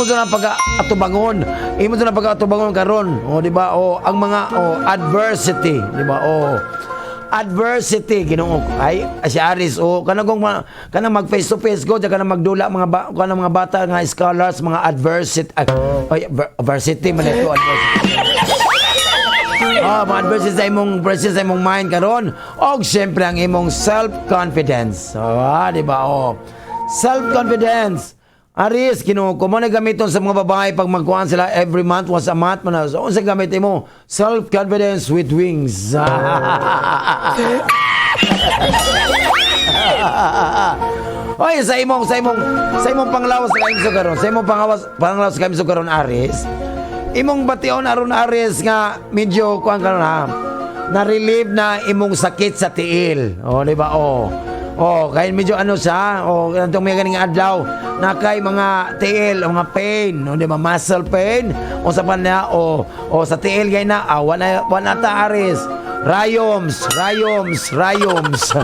do na pag-atubangon. Imo do na pag-atubangon karon. Oh, di ba? Oh, ang mga oh, adversity, di ba? Oh. Adversity, Ginoo. Ay, si Aris, oh, kanang kung kanang mag face to face go, kanang magdula mga ba, kanang mga bata nga scholars, mga adversity, ay, adversity man ito, adversity. Oh, mga adversity sa imong adversity sa imong mind karon. Og syempre ang imong self-confidence. Oh, di ba? Oh. Self-confidence. Aris, Ginoo ko mo na gamiton sa mga babae pag magkuhan sila every month, once a month man na. So, unsa gamitin mo? Self-confidence with wings. Oy, sa imong panglawas sa kaimso karon, sa imong panglawas sa kaimso karon, Aris. Imong bation aron, Aris, nga medyo kuan karon ha. Na-relieve na imong sakit sa tiil. Oh, di ba? Oh. Oh, kay medyo ano siya, oh, kanang may ganing adlaw na kay mga tiil, mga pain, oh, di ba? Muscle pain, o sa pa na, oh, oh, sa tiil gay na, ah, wala wala ta, Aris. Rayoms, rayoms, rayoms.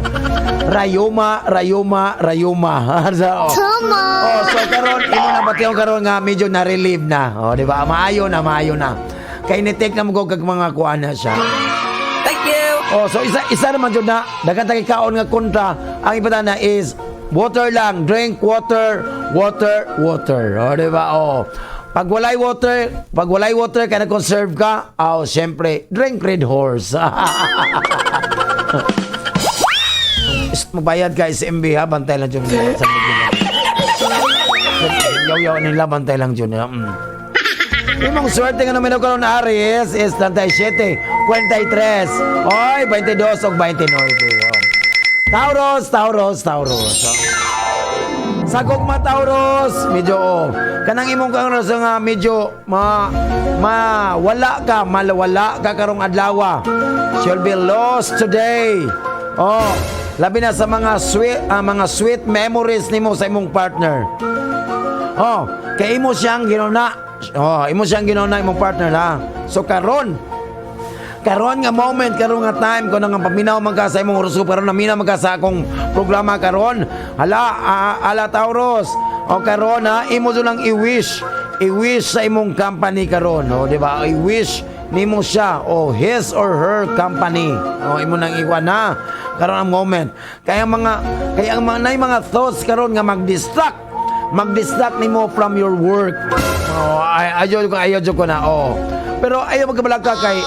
Rayuma, rayuma, rayuma. So, oh. Tama. Oh, so karon imo na bation karon nga medyo na-relieve na. Oh, di ba? Maayo na, maayo na. Kay ni-take na mo kag mga kuan na siya. Thank you. Oh, so isa isa naman jud na daghan ta kay kaon nga kontra ang iba na is water lang, drink water, water, water. Oh, di ba? Oh. Pag walay water kay na-conserve ka, oh, syempre, drink Red Horse. Magbayad ka SMB ha, bantay lang jud sa Yaw-yaw nila, bantay lang jud. Imong swerte nga numero karon, Aries, is 37, 43, oy, 22 ug 29. Oh. Taurus, Taurus, Taurus. Oh. Sa gugma, Taurus, medyo oh. Kanang imong karon nga medyo ma ma wala ka, malawala ka karong adlaw. Shall be lost today. Oh, labi na sa mga sweet memories nimo sa imong partner. Oh, kay imo siyang ginuna. Oh, imo siyang ginuna imong partner ha. So karon, karon nga moment, karon nga time kuno nga paminaw man ka sa imong horoscope karon, naminaw man ka sa akong programa karon. Hala, ala Taurus. O karon ha, imo jud lang i-wish, i-wish sa imong company karon, o di ba? I-wish nimo siya o his or her company. O imo nang iwan na karon ang moment. Kaya ang mga nay mga thoughts karon nga mag-distract nimo from your work. Oh, ay ayaw ko na. Oh. Pero ayaw magkabalaka kay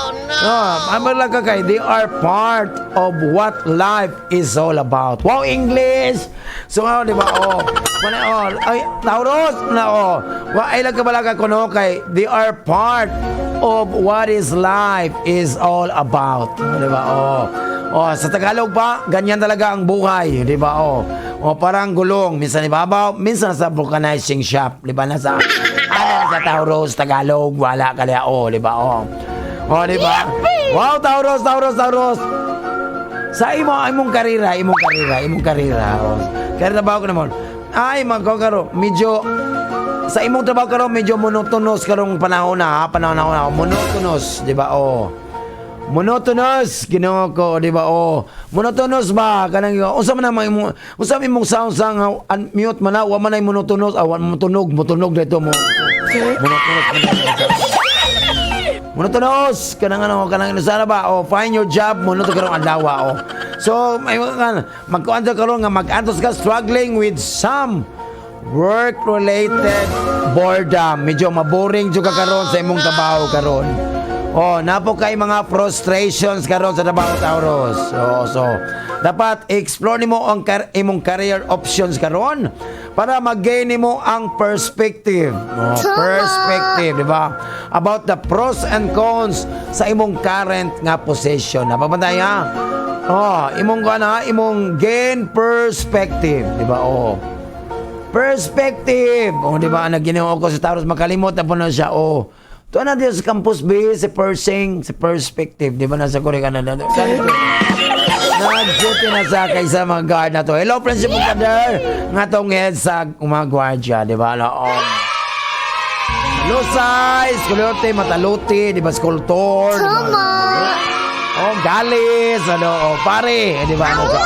no, ang magbalaka kay they are part of what life is all about. Wow, English. So ano, di ba? Oh. Mana oh, ay Taurus na oh. Wa ay lang kabalaka ko no kay they are part of what is life is all about. Di ba? Oh. Oh, sa Tagalog pa, ganyan talaga ang buhay, di ba? Oh. Oh, parang gulong, minsan ibabaw, minsan sa vulcanizing shop, di ba? Nasa ano sa Taurus, Tagalog, wala kaya oh, di ba? Oh. Oh, di ba? Wow, Taurus, Taurus, Taurus. Sa imo imong karera, imong karera, imong karera. Oh. Karera trabaho ko naman. Ay, mga karo, medyo sa imong trabaho karon medyo monotonous karong panahon na, ha? Panahon na, monotonous, di ba? Oh. Monotonous, Ginoo ko, di ba? Oh. Monotonous ba kanang unsa man ang imong unsa man imong sound sa nga unmute man na, wa man ay monotonous, ah, wa motunog, motunog dito mo. Monotonous. Monotonous kanang ano kanang sana ba, oh, find your job monotonous karong adlaw, oh. So may mga magkuan ka karon nga mag-antos ka, struggling with some work related boredom. Medyo maboring jud ka karon sa imong trabaho karon. Oh, napo kay mga frustrations karon sa trabaho, Taurus. Oh, so dapat explore nimo ang imong career options karon para mag-gain nimo ang perspective. Oh, perspective, di ba? About the pros and cons sa imong current nga position. Napabantay ha? Oh, imong kuan ha, imong gain perspective, di ba? Oh. Perspective. Oh, di ba? Nagginoo ko sa Taurus, makalimot na po na siya. Oh. Tuwa na dito sa campus B, si Persing, si Perspective. Di ba nasa Korea na? Nag-duty na sa kaysa mga guard na to. Hello, Friendship Brother. Nga tong head sa mga gwardiya, di ba? No, oh. Lusay, Skulote, Mataluti, di ba? Skultor, di ba? Oh, Galis, ano, oh, pare, di ba? Ano sa,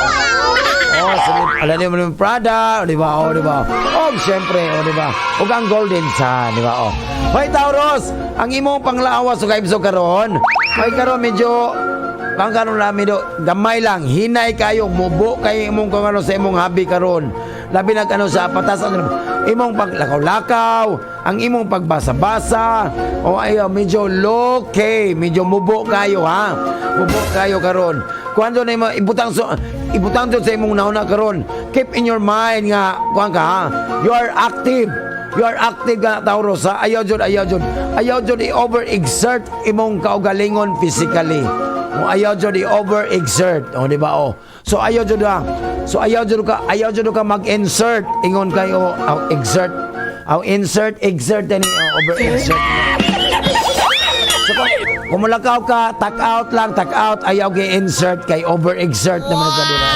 oh, sige, alam niyo mo yung Prada, di ba? Oh, di ba? Oh, siyempre, oh, di ba? Ug ang Golden Sun, di ba? Oh. Hoy, Taurus, ang imong panglawas o kaibso karon. Hoy, karon medyo kang karon lang medyo gamay lang, hinay kayo, mubo kayo imong kung ano sa imong hobby karon. Labi na kano sa patas ang imong paglakaw-lakaw, ang imong pagbasa-basa, o ayo medyo low key, medyo mubo kayo ha. Mubo kayo karon. Kuan na imo ibutang so ibutang to sa imong nauna karon. Keep in your mind nga kuan ka ha. You are active. You are active ka, Taurus, ha. Ayaw jud, ayaw jud. Ayaw jud i-overexert imong kaugalingon physically. O ayaw jud i-overexert. O di ba? O. So ayaw jud ha. So ayaw jud ka mag-insert ingon kayo oh, exert. Aw insert, exert ani oh, overexert. So kung mulakaw ka, tuck out lang, tuck out, ayaw gi-insert kay overexert naman sa di ba?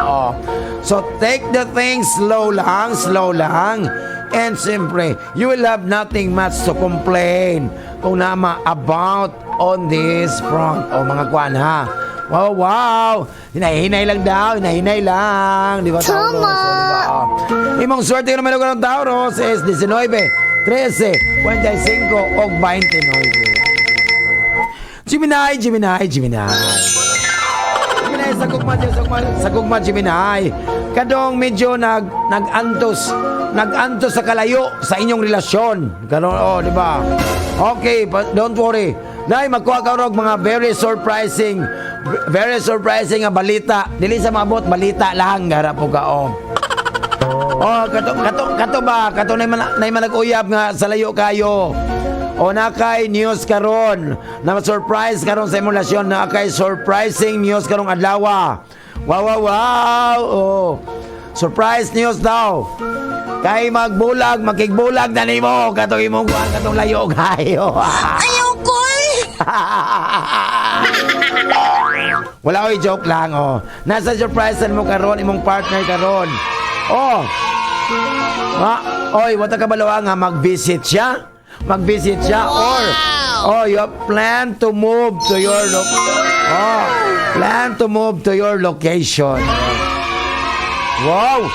Oo. So take the things slow lang, slow lang. And siyempre, you will have nothing much to complain kung nama about on this front. O mga kwan ha. Wow! Hinay-hinay lang daw, hinay-hinay lang. Di ba, Taurus? Tama. O, di ba? Oh. Imong swerte naman ng Taurus is 19, 13, 45 o 29. Gemini, Gemini, Gemini. Gemini, sa gugma, sa gugma, sa gugma, Gemini. Kadong medyo nag-antos sa kalayo sa inyong relasyon. Ganon, oh, di ba? Okay, but don't worry. Dahil magkuha ka og mga very surprising nga balita. Dili sa maabot, balita lang. Garap po ka, oh. Oh, kato kato kato ba? Kato na man nag-uyab nga sa layo kayo. O nakay news karon. Na surprise karon sa imong relasyon, na kay surprising news karong adlaw. Wow. Oh. Surprise news daw. Kay magbulag, makigbulag na nimo katong imong kuan katong layo kayo. Ayaw ko eh. Wala oy, joke lang oh. Nasa surprise mo karon imong partner karon. Oh. Ma, oy, wata ka balawa nga mag-visit siya? Mag-visit siya or oh, you plan to move to your oh, plan to move to your location. Wow!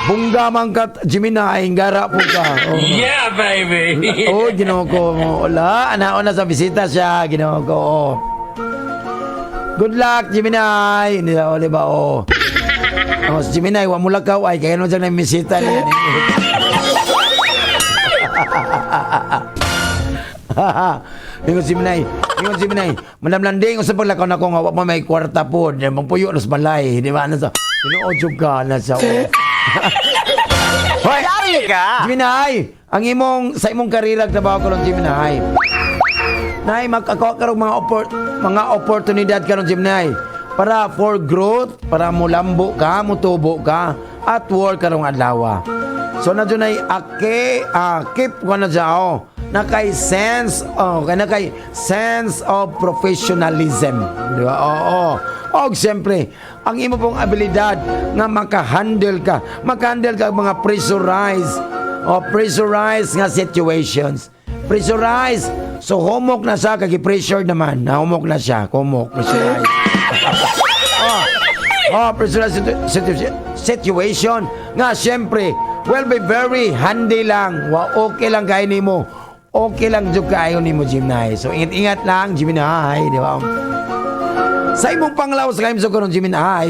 Bungga man ka, Gemini, gara po ka. Oh. Yeah, baby! Oh, Ginoo ko. Wala, anaon na sa bisita siya, Ginoo ko. Oh. Good luck, Gemini. Hindi na, oh, di ba? Oh. Oh, si Gemini, wa mo lakaw ay kaya naman siya namisita niya. Ingon si Gemini, "Madam Landing, unsa paglakaw na ko nga wa pa may kwarta po, di magpuyo nos balay," di ba? Ano sa tinuod jud ka na sa oh. Hoy, ka! Gemini, ang imong sa imong karera trabaho karon, Gemini. Nay, magkakuha karon mga oportunidad karon, Gemini, para for growth, para mulambo ka, mutubo ka at work karong adlaw. So na dyan ay ake, keep ko na dyan, oh. Nakay sense, oh, kay nakay sense of professionalism. Di ba? Oo. Og siyempre, ang imo pong abilidad nga makahandle ka ang mga pressurized o pressurized nga situations. Pressurized. So humok na siya kay pressure naman. Nahumok na siya, humok, pressurized. Oh, pressurized situation nga siyempre will be very handy lang. Wa okay lang kay nimo. Okay lang jud kaayo nimo, Gemini. So ingat-ingat lang, Gemini, di ba? Sa imong panglawas kay sa karon, Gemini.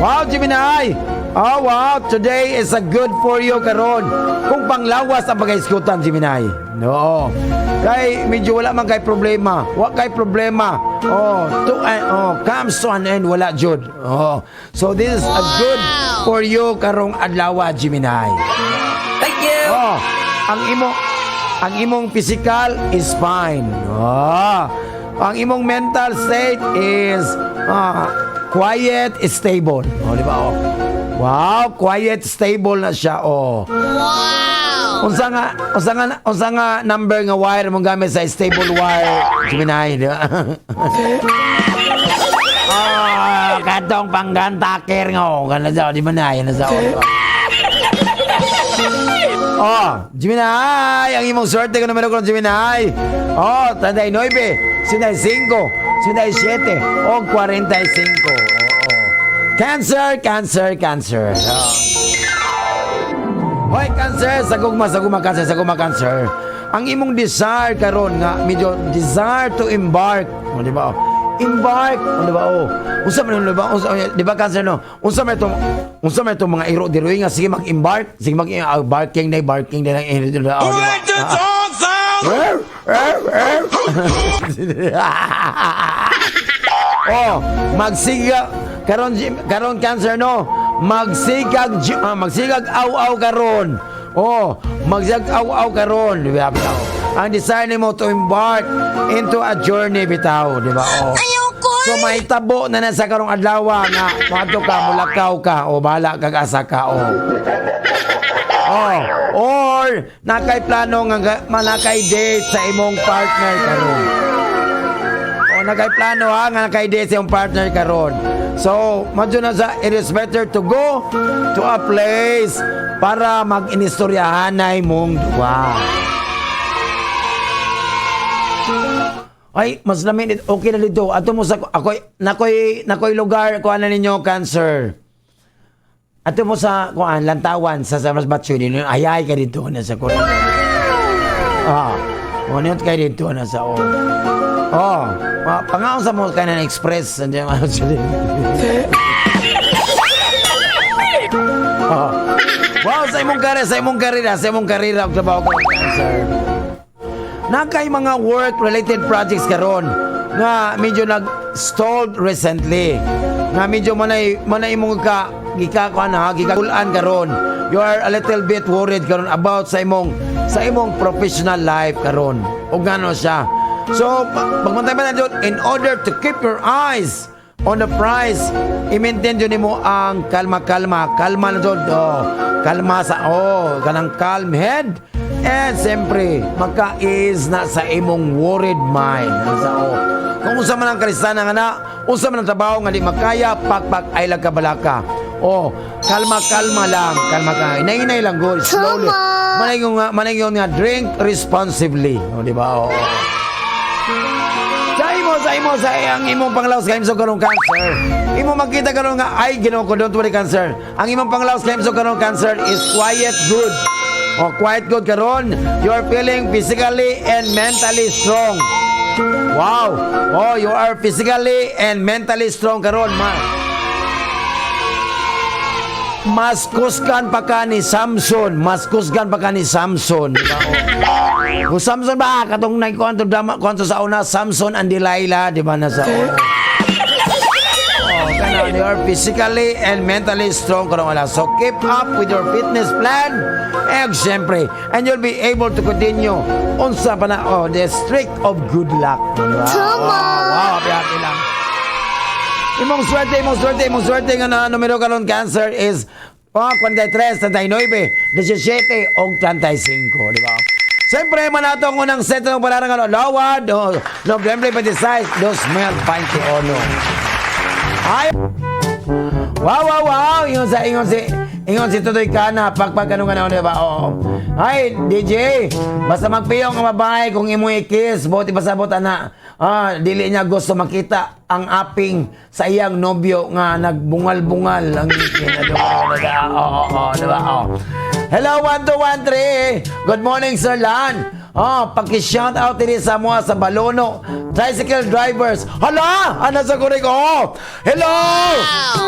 Wow, Gemini! Oh, wow, today is a good for you karon. Kung panglawas ang pagkaiskutan, Gemini. No. Kay medyo wala man kay problema. Wa kay problema. Oh, oh, comes to an end, wala jud. Oh. So this is a good for you karong adlaw, Gemini. Thank you. Oh, ang imong physical is fine. Oh. Ang imong mental state is quiet, stable. Oh, di ba? Oh. Wow, quiet, stable na siya. Oh. Wow! Unsa nga number nga wire mong gamit sa stable wire, Gemini, di ba? Ah, katong panggantakir nga oh, kana sa di ba na yan sa oh, di ba? Oh, Gemini, ang imong swerte ko numero ko, Gemini. Oh, 39, 55, 57 o 45. Oo. Cancer, Cancer, Cancer. Oh. Hoy, Cancer, sa gugma, sa gugma, Cancer, sa gugma, Cancer. Ang imong desire karon nga medyo desire to embark, o di ba? Oh? Embark, o di ba? Oh. Unsa man di ba? Unsa di ba, Cancer, no? Unsa man itong mga iro diroy nga sige mag-embark, sige mag barking na barking na lang eh, di ba? Oh, di ba? Ah. Oh, magsiga karon karon, Cancer, no. Magsigag aw-aw karon. Oh, magsigag aw-aw karon, di ba? Bitaw. Ang desire nimo to embark into a journey bitaw, di ba? Oh. Ayoko! So mahitabo na na sa karong adlaw nga moadto ka, mulakaw ka o bahala kag asa ka oh. Oh, or nakay plano nga manakay date sa imong partner karon. O nakay plano ha nga nakay date sa imong partner karon. So, madyo na sa it is better to go to a place para mag-inistoryahanay mong duwa. Ay, mas lamin okay na dito. Ato mo sa ako'y nakoy nakoy lugar kuan na ninyo, Cancer. Ato mo sa kuan Lantawan sa Mas Batchoy din ayay ka dito na sa kuan. Ah, ano kay dito na sa oh. Oh, pangaon sa mo kay na express nandiyan ano siya din. Oh. Wow, sa imong karera og trabaho ko, Cancer. Nakay mga work-related projects karon nga medyo nag-stalled recently. Nga medyo manay imong ka gika ko na gikakulan karon. You are a little bit worried karon about sa imong professional life karon. O gano siya. So, pagmantay pa na doon, in order to keep your eyes on the prize, i-maintain jud nimo ang kalma-kalma, kalma na jud. Oh, kalma sa oh, kanang calm head. And siyempre, maka-ease na sa imong worried mind. Sa oh. Kung unsa man ang kalistana nga na, unsa man ang trabaho nga di makaya, pakpak ay lang kabalaka. Oh, kalma-kalma lang, kalma ka. Inay-inay lang good, slowly. Tama. Manay nga drink responsibly. Oh, di ba? Oo. Sa imo, sa ang imong panglawas kay so karong Cancer. Imo makita karon nga ay Ginoo ko, don't worry, Cancer. Ang imong panglawas kay so karong Cancer is quiet good. Oh, quiet good karon. You are feeling physically and mentally strong. Wow. Oh, you are physically and mentally strong karon, ma. Mas kusgan pa ka ni Samson, mas kusgan pa ka ni Samson, di ba? Oh. Kung Samson ba katong nagkuanto drama kuanto sa una, Samson and Delilah, di ba nasa oh. Oh, kana you are physically and mentally strong karon wala. So keep up with your fitness plan. And siyempre, and you'll be able to continue unsa pa na oh, the streak of good luck. Di ba? Tama. Wow, happy happy lang. Imong swerte, imong swerte, imong swerte nga na numero karon, Cancer, is oh, 43, 39, 17 o 35, di ba? Siyempre, manato ang unang set ng palarang ano, Lawad, oh, Nobyembre 26, 2021. Ay! Wow! Ingon si Tutoy Kana, pagpag ano nga di ba? Oo. Ay, DJ, basta magpiyong ang babae kung imo i-kiss, buti pasabot ana. Ah, dili niya gusto makita ang aping sa iyang nobyo nga nagbungal-bungal ang ngipin. Di ba? Oo, di ba? Oo. Hello, 1, 2, 1, 3. Good morning, Sir Lan. Oh, paki-shout out diri sa mga sa Balono tricycle drivers. Hala! Ano sa kurik? Oh! Hello!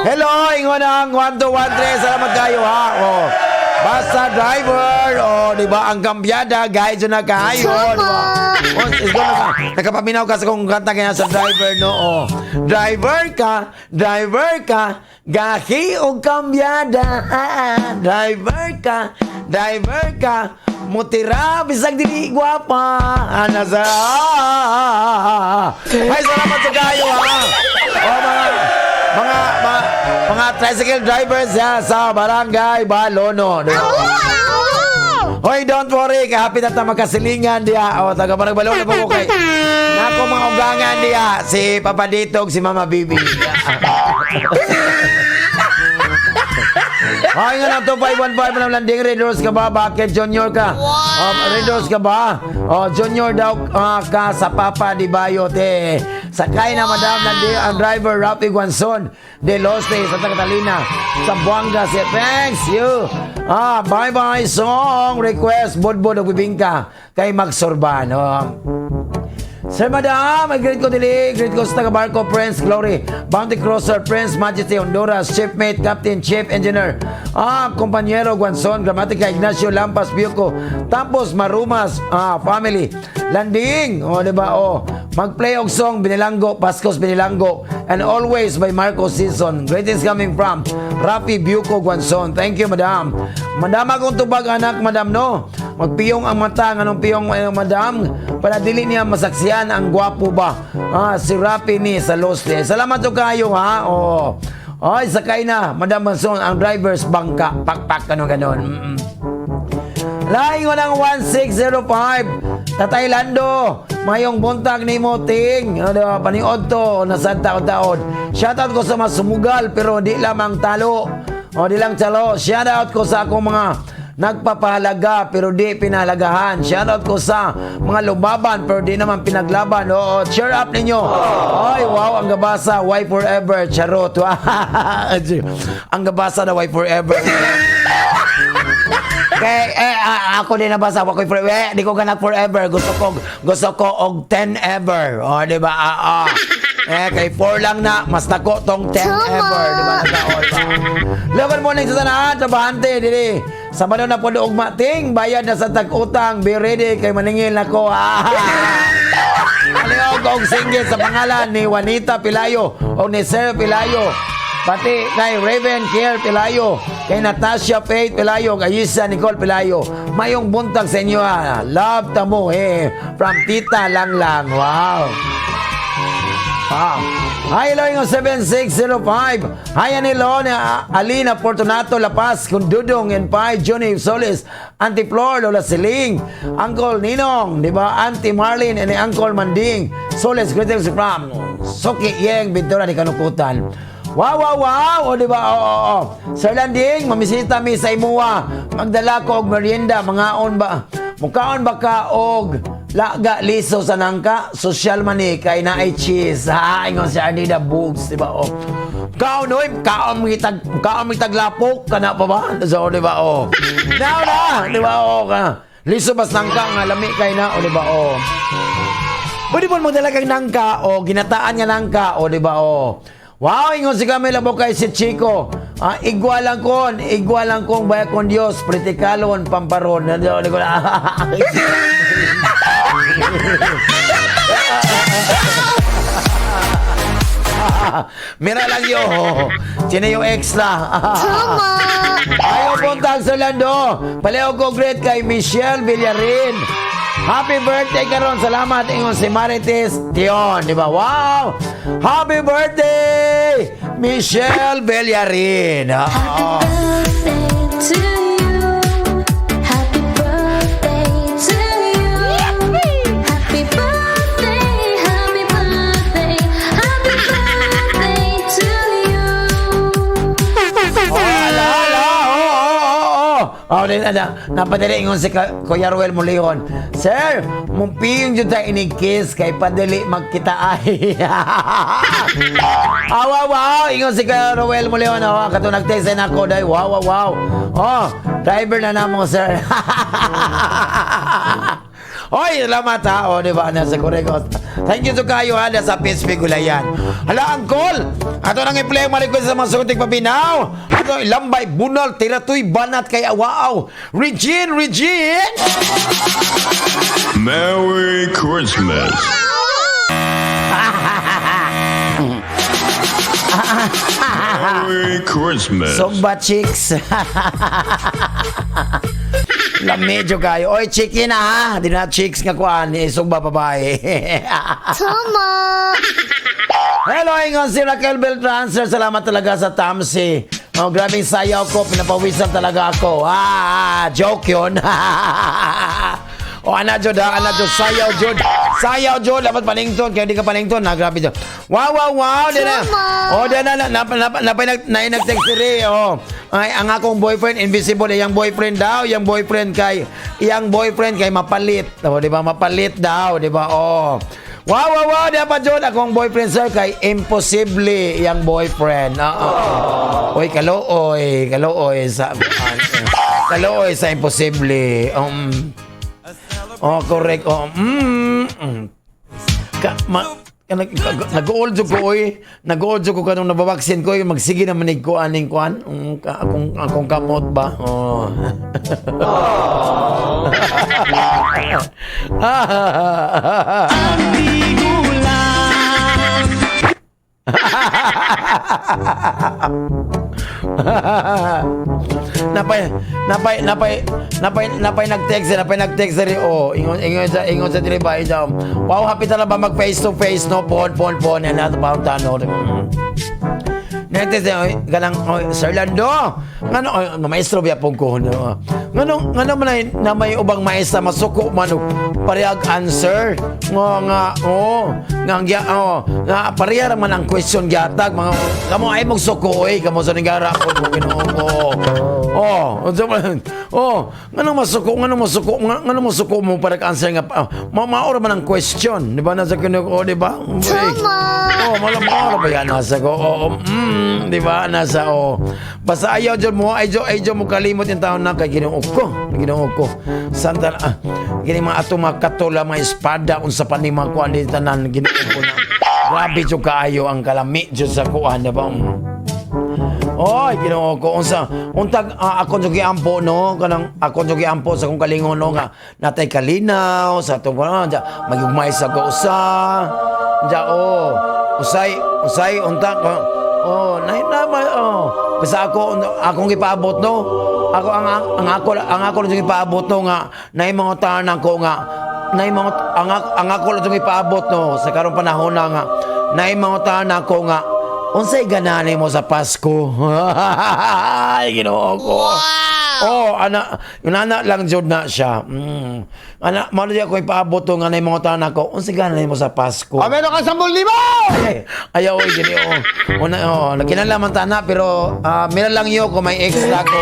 Hello! Ingon ang 1, 2, 1, 3. Salamat kayo ha. Oh. Basta driver, oh, di ba? Ang kambyada, guide na kayo, di ba? Oh, is ka, nakapaminaw ka sa kung kanta kaya sa driver, no? Oh. Driver ka, gahi og kambyada. Ah, ah. Driver ka, mutira bisag dili gwapa. Ana sa Ay, salamat sa kayo ha. Oh, mga tricycle drivers ha, sa Barangay Balono. Di ba? Hoy, don't worry, kay happy na ta magkasilingan diha. O, taga Barangay Balono po ko kay. Nako mga ugangan diha, si Papa Ditog, si Mama Bibi. Ay, nga na 2515 na landing Redors ka ba? Bakit junior ka? Oh, Redors ka ba? Oh, junior daw ka sa Papa di Bayo te. Sakay na madam landing ang driver Rafi Guanzon de Los de Santa Catalina, Zamboanga. Say, thanks you. Ah, bye bye song request Bodbod og bibingka kay Magsorban. Oh. Sir Madam, ay greet ko dili, greet ko sa taga Barco Prince Glory, Bounty Crosser Prince Majesty Honduras, Chief Mate, Captain, Chief Engineer, Compañero Guanzon, Gramatica Ignacio Lampas Biuco, Tapos Marumas, family, Landing, oh, di ba, oh, mag-play og song Binilanggo, Pascos Binilanggo, and always by Marco Season. Greetings coming from Rafi Biuco Guanzon. Thank you, Madam. Madam, akong tubag anak, Madam, no? Magpiyong ang mata, anong piyong, eh, Madam? Para dili niya masaksihan ang gwapo ba? Ah, si Rafi ni sa Losle. Salamat to kayo, ha? Oo. Ay, sakay na, Madam Manson, ang drivers bangka, pakpak, ano ganon. Laing ko ng 1605. Tatay Lando, mayong buntag ni mo ting. Ano diba, paniod to, nasa taon-taon. Shoutout ko sa mga sumugal pero di lamang talo. O di lang talo. Shoutout ko sa akong mga nagpapahalaga pero di pinahalagahan. Shoutout ko sa mga lumaban pero di naman pinaglaban. Oo, cheer up ninyo. Ay, wow, ang gabasa, why forever? Charot. Ang gabasa na why forever. Kay eh, ako din nabasa ako forever. Eh, di ko ganag forever. Gusto ko og 10 ever. O, di ba? Ah, ah. Eh, kay 4 lang na, mas nako tong 10 Tama. ever, di ba? Nakaol ba? Hello, good morning sa tanan, trabahante dili. Sa Sabado na po ugma ting, bayad na sa tag-utang, be ready kay maningil nako. Ah. Aliog og singgit sa pangalan ni Juanita Pilayo o ni Sir Pilayo. Pati kay Raven Care Pilayo, kay Natasha Faith Pilayo, kay Ayisa Nicole Pilayo. Mayong buntag sa inyo ha. Love ta mo eh. From Tita Lang Lang. Wow. Ah. Hi, hello, yung 7605. Hi, Anilo, ni Alina Fortunato Lapas, Kundudong, and Pai, Johnny Solis, Auntie Flor, Lola Siling, Uncle Ninong, di ba? Auntie Marlene, and Uncle Manding, Solis, greetings from Suki Yeng, Ventura ni Kanukutan. Wow! O, di ba? Oo. Sir Landing, mamisita mi sa imuwa. Magdala ko og merienda, mangaon ba? Mukaon ba ka og laga liso sa nangka? Social man ni kay naay cheese. Ha, ingon si Arnida Bugs, di ba? O. Kaon oy, kaon mi taglapok kana pa ba? So, di ba? O. Now na, di ba? O ka. Liso bas nangka nga lami kay na, o di ba? O. Pwede mo magdala kang nangka o ginataan nga nangka o di ba o. Wow, ingon si Camila Bokay si Chico. Ah, igwa lang kon, igwa lang kong bayag kon Dios, pritikalon, pamparon. Nando, di ko na. Mira lang yo. Sino yung extra? Tama. Ayaw buntag sa Lando. Paleo ko great kay Michelle Villarin. Happy birthday karon. Salamat ingon si Marites Tion, di ba? Wow! Happy birthday Michelle Villarin. Oo. Birthday to you. Happy birthday to you. Happy birthday, happy birthday, happy birthday to you. Oh, ala, ala. Oo. Oh, din ana, napadali ingon si Kuya Ruel Mulion. Sir, mumpiyong jud ta inig kiss kay padali magkita ay. Ah, wow. Ingon si Kuya Ruel Mulion. Oh, kato nag-text na ako dai. Wow. Oh, driver na namo, sir. Hoy, salamat ha. O, di ba? Nasa Correcos. Thank you to kayo ha. Nasa PSP Gulayan. Hala, Angkol! Ato nang i-play ang request sa mga sukutik pabinaw. Ato, lambay, bunal, tiratoy, banat kay awaaw. Regine, Regine! Merry Christmas. Merry Christmas. Sugba chicks. Lamedyo kayo. Oy, chicken na ha. Di na chicks nga kuan. Eh, sugba babae. Tama. Hello, ingon si Raquel Beltran. Sir, salamat talaga sa Tamsi. Oh, grabing sayaw ko. Pinapawisan talaga ako. Ah, joke yun. Oh, ana jud ha, ana jud sayaw jud. Sayaw jud dapat panington kaya di ka panington na grabe jud. Wow. Di na. Oh, di na na na na na na nag-text diri oh. Ay, ang akong boyfriend invisible, iyang boyfriend daw, iyang boyfriend kay mapalit. Oh, di ba? Mapalit daw, di ba? Oh. Wow, di pa jud akong boyfriend sir kay imposible iyang boyfriend. Oo. Oy, kalooy, kalooy sa imposible. Oh, correct. Oh. Ka, ma, ka, nag, nag-old ko oy. Nag-old ko kanong nababaksin ko, yung magsige naman ni ko aning kuan. Akong kamot ba? Oh. Napay napay napay napay napay nag-text napay nag-text diri oh ingon sa diri ba ida wow happy ta na ba mag face to face no phone phone phone and ato pa tano. Nag-text oy ganang oy, Sir Lando ngano oy, maestro biya pong ko no ngano man ay, na may ubang maestra masuko man og parehag answer nga nga oh nga ang oh nga pareha ra man ang question gihatag mga kamo ay magsuko oy kamo sa nigara ko Ginoo ko oh unsa man oh ngano masuko ngano masuko mo para answer nga ma maora man ang question di ba nasa kuno oh di ba? Tama. Oh, malam maora ba yan nasa ko? Oo, di ba? Nasa oh. Basta ayaw dyan mo, ayaw, ayaw mo kalimot yung taon na kay Ginoo ko. Ginoo ko. Santa ah, gini mga ato mga katula, mga espada, unsa pa ni mga kuan di tanan, Ginoo ko na. Grabe jud kaayo ang kalami jud sa kuan, di ba? Oy, Ginoo ko unsa untag ako jud giampo no kanang ako jud giampo sa akong kalingon no nga natay kalinaw sa atong kuan ja magyugmay sa ko usa ja oh usay usay unta ko oh nay na ba oh basta ako akong gipaabot no ako ang ako lang gipaabot no nga nay mga tanan ko nga nay mga ang ako lang gipaabot no sa karong panahon na nga Naay mangutana ko nga, unsay ganani mo sa Pasko? Ay, Ginoo ko. Oh, ana, yun ana lang jud na siya. Ana, mao na ako ipaabot to nga naay mangutana ko, unsay ganani mo sa Pasko? Oh, meron kang 10,000! Ay, ayaw, oy, gini, oh. Una, oh, nagkinalaman tana, pero meron lang yo kung may extra ko.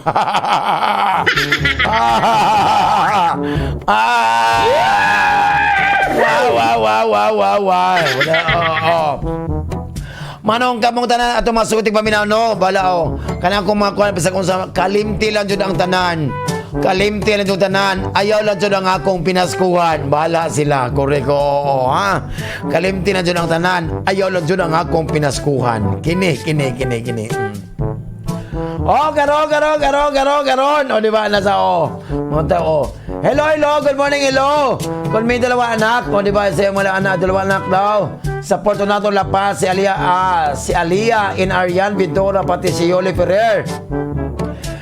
Ah! Wow. Wala, oh. Manong kamong tanan ato masutik paminaw no bala oh kanang kung mga kuan bisag unsa kalimti lang jud ang tanan, kalimti lang jud tanan, ayaw lang jud ang akong pinaskuhan, bahala sila koreko, oo, ha, kalimti lang jud ang tanan, ayaw lang jud ang akong pinaskuhan, kini kini kini kini. Oh, karon, karon, karon, karon, karon. O, di ba? Nasa, oh. Mga tao, oh. Hello, hello. Good morning, hello. Kung may dalawa anak, o, di ba? Sa mga anak, dalawa anak daw. Sa Fortunato La Paz, si Alia, si Alia in Arian Ventura, pati si Yoli Ferrer.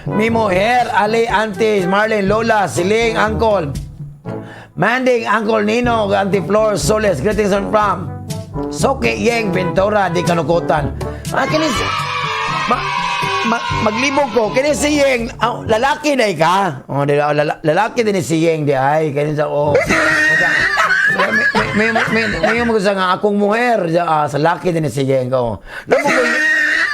Mi mujer, Ali, Auntie, Marlene, Lola, Siling, Uncle. Manding, Uncle Nino, Auntie Flor, Soles, greetings and from Soke Yeng Ventura, di Kanukutan. Ah, kinis, ma, ma, maglibog ko, kini si Yeng, ah, lalaki na ka. Oh, di ba? Lalaki din si Yeng di ay, kini sa oh. May may may nga akong muher sa laki din si Yeng ko. Namo ko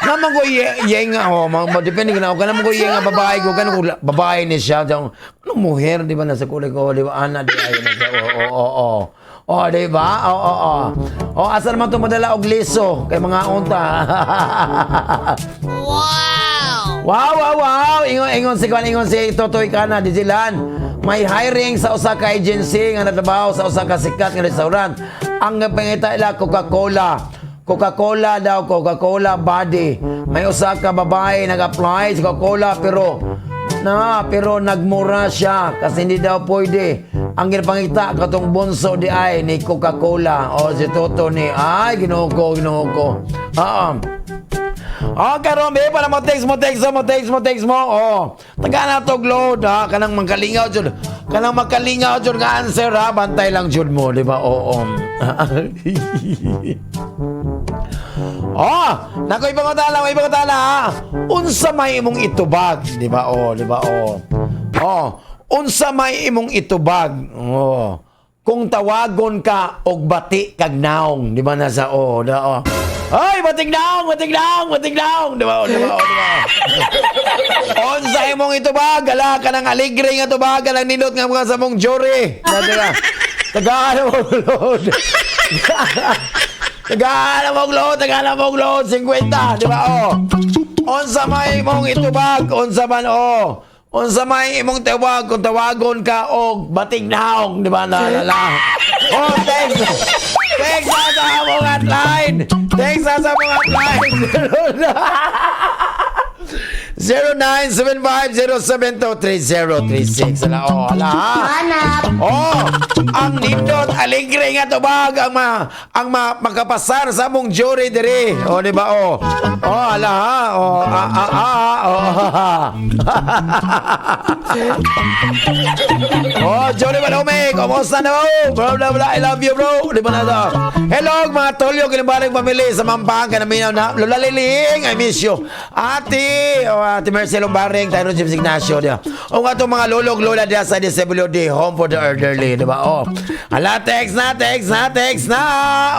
Naman ko yeng oh, depende ka na ko kanamo ko yeng nga babae ko kano ko babae ni siya. Diyan, ano muher di ba nasa kulay ko di ba ana di ay nasa oo. Oh, di ba? Oo. Oh, asa naman to madala og liso kay mga unta. Wow! Ingon, ingon si Kwan, ingon si Totoy Kana, di silan. May hiring sa usa ka agency nga nagtrabaho sa usa ka sikat nga restaurant. Ang pangita ila Coca-Cola. Coca-Cola daw, Coca-Cola body. May usa ka babae nag-apply sa Coca-Cola pero na pero nagmura siya kasi hindi daw pwede. Ang ginapangita katong bunso di ay ni Coca-Cola o si Toto ni ay Ginoo ko, Ginoo ko. Oo. Oh, karon be para mo text mo text mo text mo text mo. Oh. Taga na to load ha kanang mangkalingaw jud. Kanang makalingaw jud nga answer ha bantay lang jud mo, di ba? Oo. Oh, nako ibang tala, ibang tala ha. Unsa may imong itubag, di ba? Oh, di ba? Oh. Oh, unsa may imong itubag? Oh. Kung tawagon ka og bati kag naong, di ba nasa oh, da oh. Ay, batig naong, batig naong, batig naong, di ba? Oh, di ba? Oh, di ba? Unsa imong itubag, ala ka ng aligre nga tubag, ng nindot nga mga sa mong jury. Taga, tagaan mo load. Tagaan mo load, tagaan mo load, 50, di ba? Oh. Unsa may imong itubag, unsa man oh. Unsa may imong tawag kung tawagon ka og batig naong, di ba? La la la. Oh, thanks. Thanks sa among hotline. Thanks sa among hotline. 0975-072-3036. Ala, oh, ala, ha? Hanap. Oh, ang nindot alegre nga tubag ang ma, ang ma, makapasar sa among jury diri. Oh, di ba? Oh. Oh, ala ha. Oh, ah, ah, ah, oh. Oh, Johnny Balome, kumusta na mo? Bro, blah, blah, I love you, bro. Di ba na to? Hello, mga tolyo, kinibaring pamilya sa Mampang, kanaminaw na. Lola Liling, I miss you. Ate, oh, Ate Mercy Lombaring, Tyron James Ignacio. Di ba? O nga itong mga lolog, lola diya sa DSWD, Home for the Elderly. Di ba? Oh. Ala, text na, text na, text na.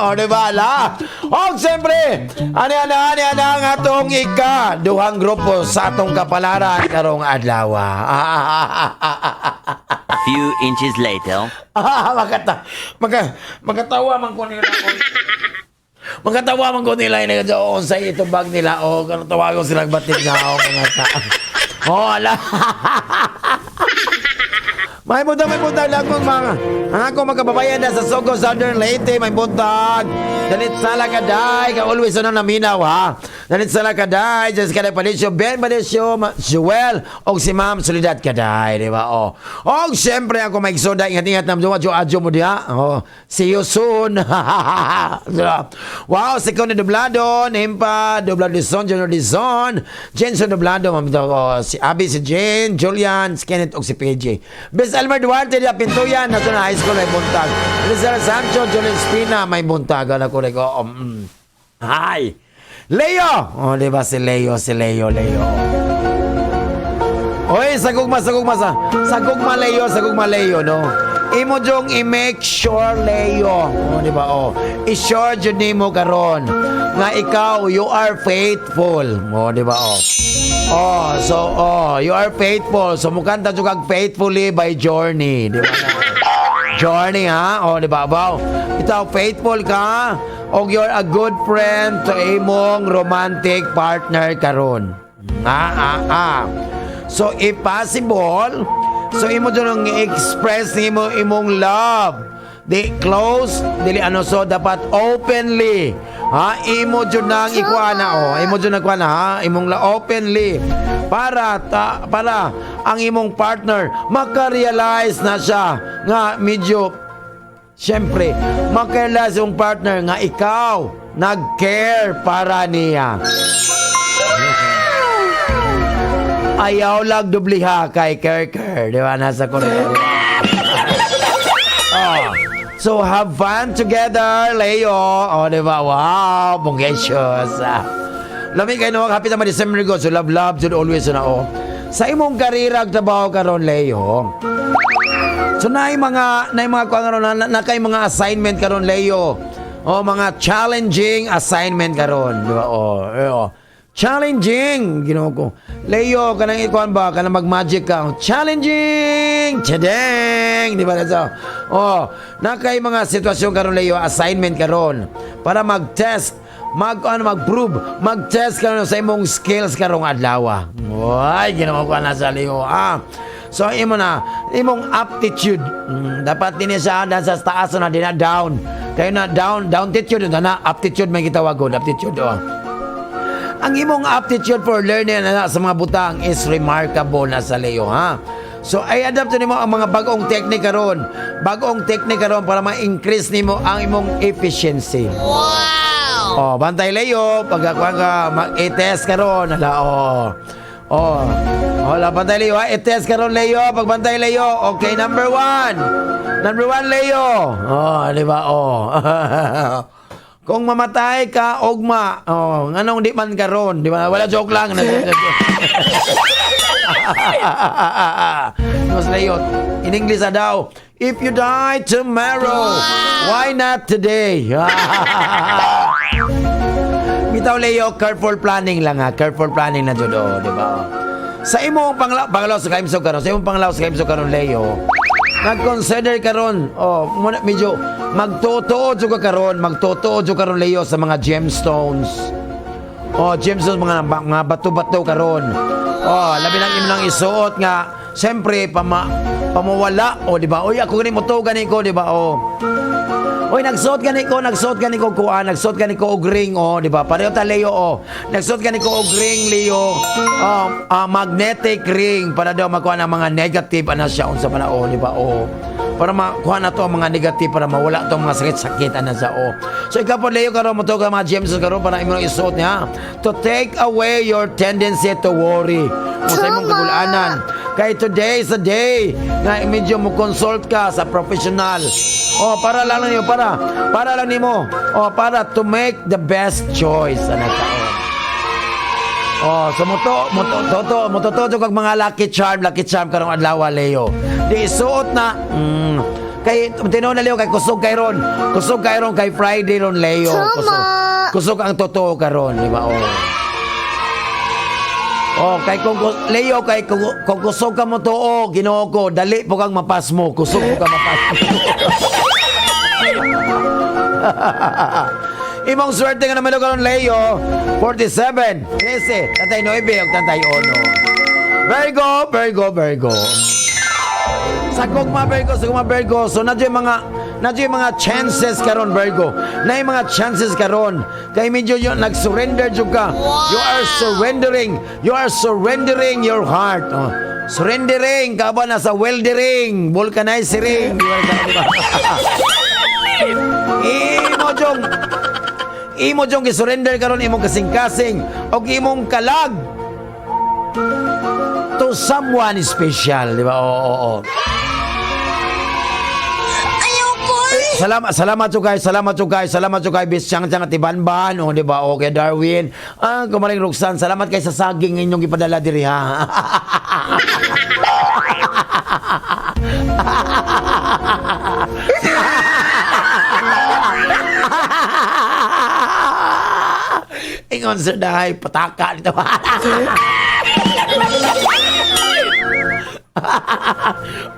O, di ba? Ala. Oh, siyempre, ano, ano, ano, ano, ang atong ika, duhang grupo sa atong kapalaran karong adlaw. Few inches later. Ah, makatawa man ko nila. Makatawa man ko nila ina oo sa ito bag nila o kanang tawagon sila batik na o mga ta. Oh, ala. May buntag lang kong mga ang akong mga kababayan na sa Sogo, Southern Leyte, may buntag. Dalit sala ka day, ka always ano naminaw ha. Nanit Sala Kaday, Jessica Kaday Palicio, Ben Palicio, Joel, og si Ma'am Soledad Kaday, di ba? Oh. Og siyempre ako maigsoda, ingat-ingat na adyo adyo mo diha. Oh, see you soon. Diba? Wow, si Connie Doblado, Nimpa, Doblado Lizon, Junior Lizon, Jenson Doblado, ma'am, oh, si Abby, si Jane, Julian, si Kenneth, og si PJ. Bes Elmer Duarte, diha Pintuyan, National High School, may buntag. Rizal Sancho, Julian Spina, may buntag. Ano ko, Hi! Leo! Oh, di ba si Leo, si Leo, Leo. Oy, sagugma, sagugma sa. Sagugma Leo, sagugma Leo, no. Imo jong i-make sure Leo. Oh, di ba? Oh. I-sure jud nimo karon nga ikaw you are faithful. Oh, di ba? Oh. Oh, so oh, you are faithful. So mukanta jud kag "Faithfully" by Journey, di ba? Journey ha? Oh, di ba? Wow. Ikaw faithful ka og you're a good friend to imong romantic partner karon. Ah, ah, ah. So if possible, so imo jud ang i-express nimo imong love. Di close, dili ano, so dapat openly. Ha, imo jud nang ikuha na, oh. Imo jud nang ikuha na ha, imong la openly para ang imong partner maka-realize na siya nga medyo. Siyempre, maka-realize yung partner nga ikaw nag-care para niya. Ayaw lang dubliha kay care care, di ba? Nasa Korea. Di ba? Oh. So have fun together, Leo. Oh, di ba? Wow, bonggacious. Ah. Lami kayo no, happy naman December go. So love, love, jud always na oh. Sa imong karera ug trabaho karon, Leo. So naay mga kuan karon na kay mga assignment karon, Leo. Oh, mga challenging assignment karon, di ba? Oh, eh, oh. Challenging, Ginoo ko. Leo, kanang ikuan ba, kanang mag-magic ka. Challenging! Chadeng! Di ba na so? Oh, na kay mga sitwasyon karon, Leo, assignment karon para mag-test, mag ano, mag-prove, mag-test karon sa imong skills karong adlaw. Ay, Ginoo ko na sa Leo. Ah. So imo na imong aptitude, dapat dinhi sa sa taas na di na down. Kayo na down down attitude na na aptitude may gitawagon aptitude, oh. Ang imong aptitude for learning na sa mga butang is remarkable na sa Leo ha. So ay adapt nimo ang mga bag-ong teknika ron. Bag-ong teknika ron para ma-increase nimo ang imong efficiency. Wow! Oh, bantay Leo, pag kuan ka mag-test karon, hala oh. Oh. Hola, bantay Leo, ha? I-test karon Leo, pagbantay Leo. Okay, number one. Number one, Leo. Oh, di ba? Oh. Kung mamatay ka, ugma. Oh, nganong di man karon, di ba? Wala, joke lang. Mas Leo, in English na daw, if you die tomorrow, why not today? Bitaw Leo, careful planning lang ha. Careful planning na jud oh, di ba? Sa imong panglaw sa kaimsog karon, sa imong panglaw sa kaimsog karon Leo, nag-consider karon, oh, muna medyo magtotoo jud ka karon, magtotoo jud karon Leo sa mga gemstones. Oh, gemstones, mga bato-bato karon. Oh, labi nang imong isuot nga siyempre pamawala, oh, di ba? Uy, ako gani mo to gani ko, di ba? Oh. Oy, nagsuot gani ko kuan, nagsuot gani ko og ring, oh, di ba? Pareho ta Leo, oh. Nagsuot gani ko og ring Leo. Oh, magnetic ring para daw makuha ng mga negative ana siya unsa pa na, oh, di ba? Oh. Para makuha na to ang mga negative para mawala to ang mga sakit-sakit ana sa oh. So ikaw po Leo karon mo to ka mga gems karon para imong isuot niya to take away your tendency to worry. Mo sa imong Tama. kagulanan. Kay today is a day nga medyo mo consult ka sa professional. Oh, para lang niyo para para lang nimo. Oh, para to make the best choice anak ka. Oh, so mo to toto mo to to kag mga lucky charm karong adlaw Leo. Di isuot na kay tinuod na Leo kay kusog kay ron. Kusog kay ron kay Friday ron Leo. Tama. Kusog. Kusog ang totoo karon, di ba? Oh. Oh, kay kung Leo kay kung kusog ka mo tuo, Ginoo ko, dali po kang mapasmo, kusog po ka mapasmo. Imong swerte nga naman karon Leo, 47, 13, 39 ug 31. Virgo, Virgo, Virgo. Sa gugma Virgo, sa gugma Virgo. So na mga Na yung mga chances karon, Virgo. Na yung mga chances karon. Kay medyo yun, nag-surrender jud ka. You are surrendering. You are surrendering your heart. Oh. Surrendering ka ba nasa weldering, vulcanizing, di ba? Di ba? Imo jong gisurrender karon imong kasing-kasing og imong kalag to someone special, di ba? Oo. Ayoko. Salamat, salamat jud kay, salamat jud kay, salamat jud kay Bisyang Chang at Ibanban, oh, di ba? Okay, Darwin. Ah, kumaring Roxanne, salamat kay sa saging inyong gipadala diri ha. Ingon sir dahay, pataka dito.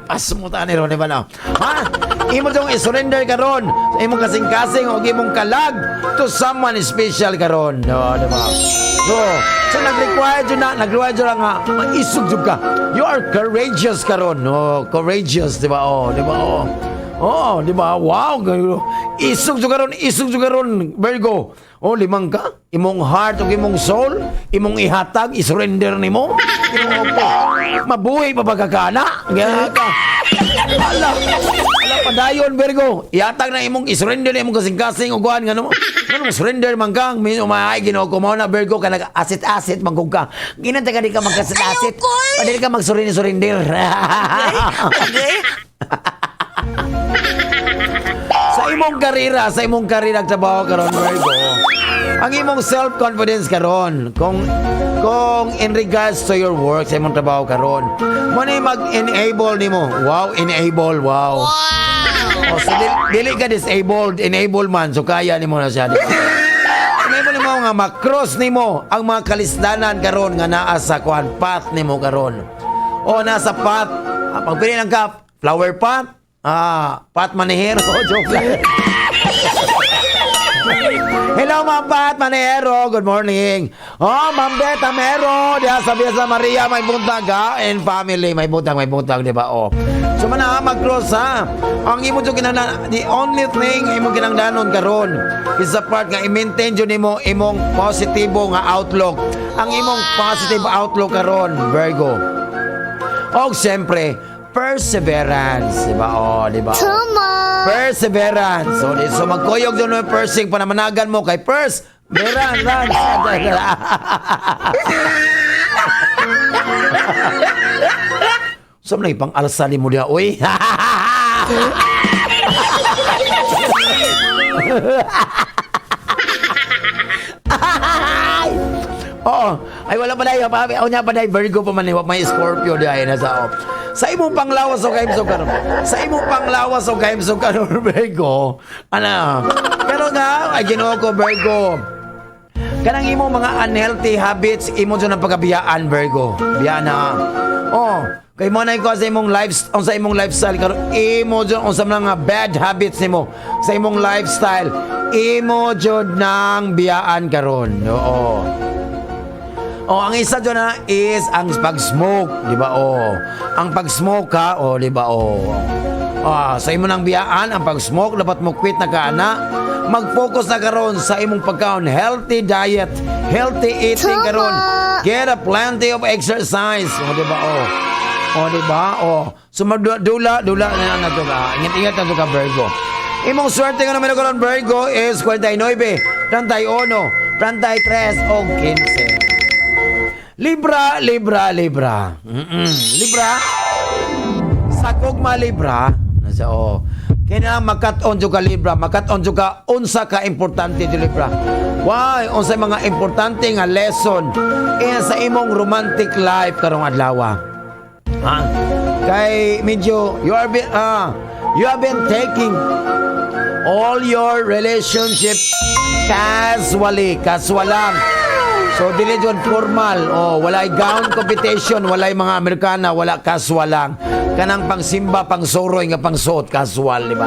Pasmutan ni Ron, di ba no? Ha? Imo tong i-surrender karon sa imong kasing-kasing o imong kalag to someone special karon. No, di ba? So nag-require jud na, nag-require jud na nga maisog jud ka. You are courageous karon. No, courageous, di ba? Oh, di ba? Oh. Oh, di ba? Wow, isog jud karon, isog jud karon, Virgo. Oh, limang ka. Imong heart ug imong soul, imong ihatag, i-surrender nimo. Imong opo. Mabuhi pa ba ka kana? Gaya ka. Ala, ala padayon, Virgo. Ihatag na imong i-surrender na imong kasing-kasing ug kuan ngano. Ngano surrender man kang min umaay Ginoo ko mao na, Virgo, ka nag-asit-asit man kung ka. Ginanta ka di ka magkasit-asit. Ayoko. Padili ka mag-surrender-surrender. Okay. Sa imong karera trabaho karon, Virgo, ang imong self-confidence karon kung in regards to your work sa imong trabaho karon, mo ni mag-enable nimo. Wow, enable, wow. Oh, so dili ka disabled, enable man, so kaya nimo na siya, di ba? Enable nimo nga makross nimo ang mga kalisdanan karon nga naa sa kuan path nimo karon. O nasa path, pagpili lang ka flower pot, pat manehero, joke lang. Hello, Ma'am Pat Manero. Good morning. Oh, Ma'am Beth Amero. Diya sa Villa Maria, may buntag ha. And family, may buntag, di ba? Oh. So man mag-cross ha. Ang imo jud kinahanglan, the only thing imong kinahanglanon karon is the part nga i-maintain jud nimo imong positibo nga outlook. Ang imong positive outlook karon, Virgo. Og siyempre, perseverance, di ba? Oh, di ba? Tama. Perseverance. So magkuyog doon ng persing panamanagan mo kay Pers. Veran, run. So, man pang alsali mo diha, uy. Ay! Oo. Ay, wala pa dahil. Ako niya pa dahil. Virgo pa man. Eh. May Scorpio dahil na sa oh. Sa imong panglawas o kahimsog karon. Sa imong panglawas o kahimsog karon, Virgo. Ano? Pero nga, ay Ginoo ko, Virgo. Kanang imong mga unhealthy habits, imo jud ang pagkabiyaan, Virgo. Biyaan na. Oh, kay mo na ko sa imong lifestyle karon, imo jud unsa mga bad habits nimo sa imong lifestyle, imo jud nang biyaan karon. Oo. Oh, ang isa dyan na is ang pag-smoke, di ba? Oh. Ang pag-smoke ka, oh, di ba? Oh. Ah, sa imo nang biyaan ang pag-smoke, dapat mo quit na ka ana. Mag-focus na karon sa imong pagkaon, healthy diet, healthy eating karon. Get a plenty of exercise. Oh, di ba? Oh. Oh, di ba? Oh. So dula dula na na to ka. Ingat-ingat na to ka, Virgo. Imong swerte nga numero karon, Virgo, is 49, 31, 33 o 15. Libra, Libra, Libra. Libra. Sa kugma, Libra, nasa oh. Kaya makat-on jud ka, Libra, makat-on jud ka unsa ka importante di Libra. Why? Unsa mga importante nga lesson iya sa imong romantic life karong adlaw? Ha? Kay medyo you have been taking all your relationship casually, casual lang. So dili jud formal. Oh, walay gown competition, walay mga Amerikana, wala, casual lang. Kanang pangsimba, pangsuroy nga pangsuot, casual, di ba?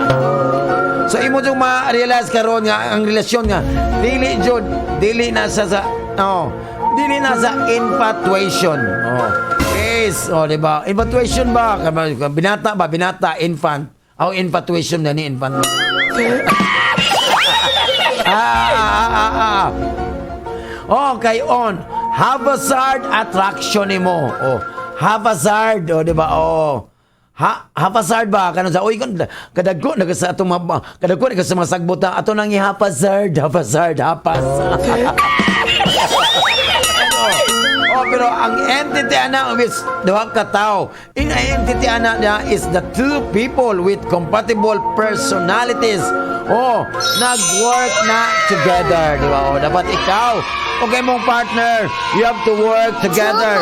So imo jud ma-realize karon nga ang relasyon nga dili jud dili na sa oh, dili na sa infatuation. Oh. Yes, oh, di ba? Infatuation ba? Binata ba? Binata, infant. Aw, infatuation na ni infatuation. Ah, ah, ah, ah. Okay, on. Haphazard attraction nimo. Oh, haphazard, oh, di ba? Oh. Ha, haphazard ba kanon sa, uy, kun kadagko na sa atong mga kadagko na sa mga sagbot na ato nang haphazard, haphazard, haphazard. Oh, pero ang entity ana is duha ka tawo. In entity ana niya is the two people with compatible personalities. Oh, nag-work na together, di ba? Oh, dapat ikaw o kay mong partner, you have to work together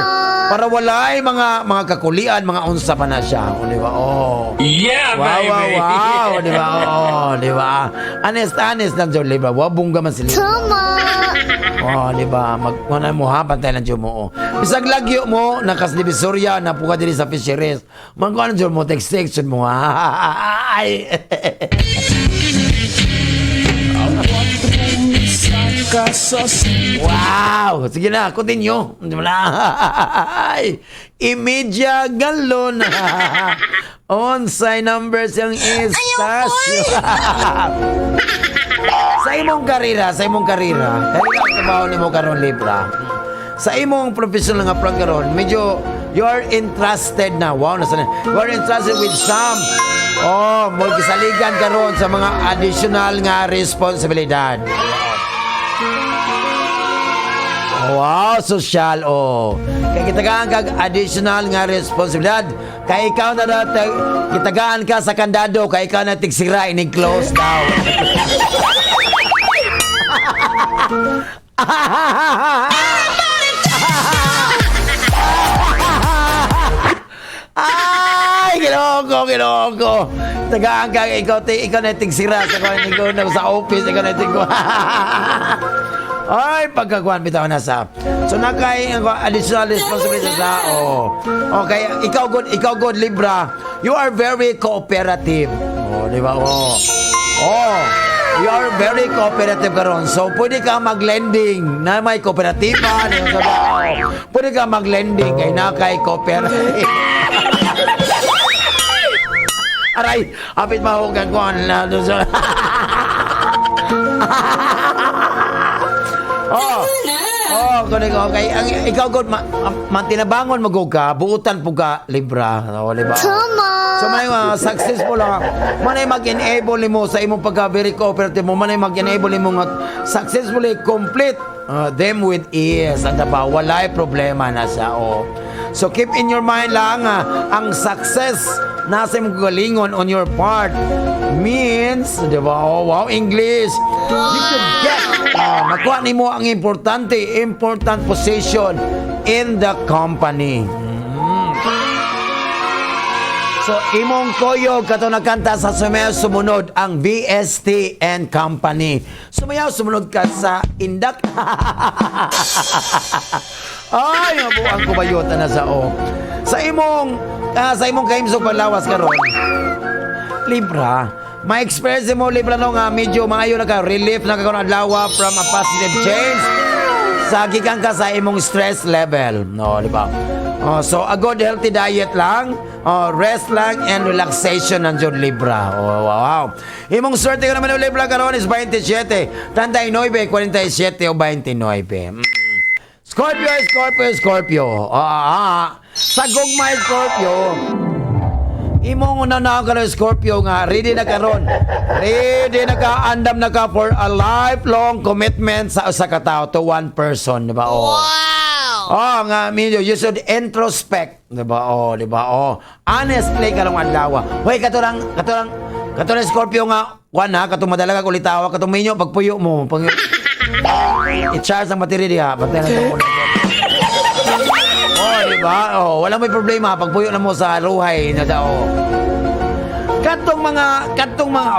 para walay mga kakulian, mga unsa pa na siya, oh, di ba? Oh. Yeah, Wow, baby! wow, di ba? Oh, di ba? Honest, honest lang jud, di ba? Wa bungga man sila. Tama. Oh, di ba? Mag kuno mo ha, pantay lang jud mo. Oh. Bisag lagyo mo nakas Divisoria na puka diri sa fisheries. Magkuano jud mo, text text jud mo. Ay. Wow! Sige na, continue. Hindi mo na. Ay, imedya galon. Onsay numbers yung istasyon. Sa imong karera, karera ang trabaho nimo karon, Libra. Sa imong professional nga front karon, medyo you are interested na. Wow, nasa na. You are interested with some. Oh, mo gisaligan karon sa mga additional nga responsibilidad. Wow, social, oh. Kay gitagaan kag additional nga responsibilidad. Kay ikaw na daw, gitagaan ka sa kandado, kay ikaw na tigsira inig close daw. Ay, Ginoo ko, Ginoo ko. Tagaan ka, ikaw, ikaw na tigsira sa kuwan, ikaw na sa office, ikaw na tig. Ay, pagkakuan bitaw na sa. So nakay ang additional responsibility sa, oh. Okay, ikaw good, Libra. You are very cooperative. Oh, di ba? Oh. Oh. You are very cooperative karon. So pwede ka mag-lending na may kooperatiba, di ba? Oh. Pwede ka mag-lending kay na kay cooperative. Aray, apit mahugan ko ang Oh. Oh, kunin ko. Okay, ang ikaw god ma, mantinabangon mo ka, buutan po ka, Libra. Oh, di ba? Tama. So may mga successful ha. Manay mag-enable nimo sa imong pagka very cooperative mo, manay mag-enable nimo nga successfully complete them with ease. Ang ba, walay problema na sa, oh. So keep in your mind lang ang success nasa imong kagalingon on your part means, di ba? Oh, wow, English. You could get, makuha nimo ang important position in the company. So, imong koyog kato nagkanta sa Sumayaw Sumunod ang VST and Company. Sumayaw sumunod ka sa Indak. Ay, mabuang kubayota na sa o. Sa imong kahimsog paglawas karon. Libra, ma-experience mo, Libra, no, nga medyo maayo na ka, relief na ka karon adlaw from a positive change. Sa gikan ka sa imong stress level, no, di ba? Oh, so a good healthy diet lang, oh, rest lang and relaxation ng jud, Libra. Oh, wow. Imong swerte ko naman, Libra, karon is 27, 39, 47 o 29. Scorpio, Scorpio, Scorpio. Ah, ah, ah. Sa gugma, Scorpio. Imong una na karon, Scorpio, nga ready na karon. Ready na ka, andam na ka for a lifelong commitment sa usa ka tawo, to one person, di ba? Oh. Wow! Oh, nga medyo you should introspect, di ba? Oh, di ba? Oh. Honestly karong adlaw. Hoy, kato lang Scorpio nga kuan ha, katong madala ka ulitawa, katong minyo pagpuyo mo, pag i-charge ang battery diha, battery na to. Oh, di ba? Oh, wala may problema pagpuyo na mo sa ruhay na daw. Katong mga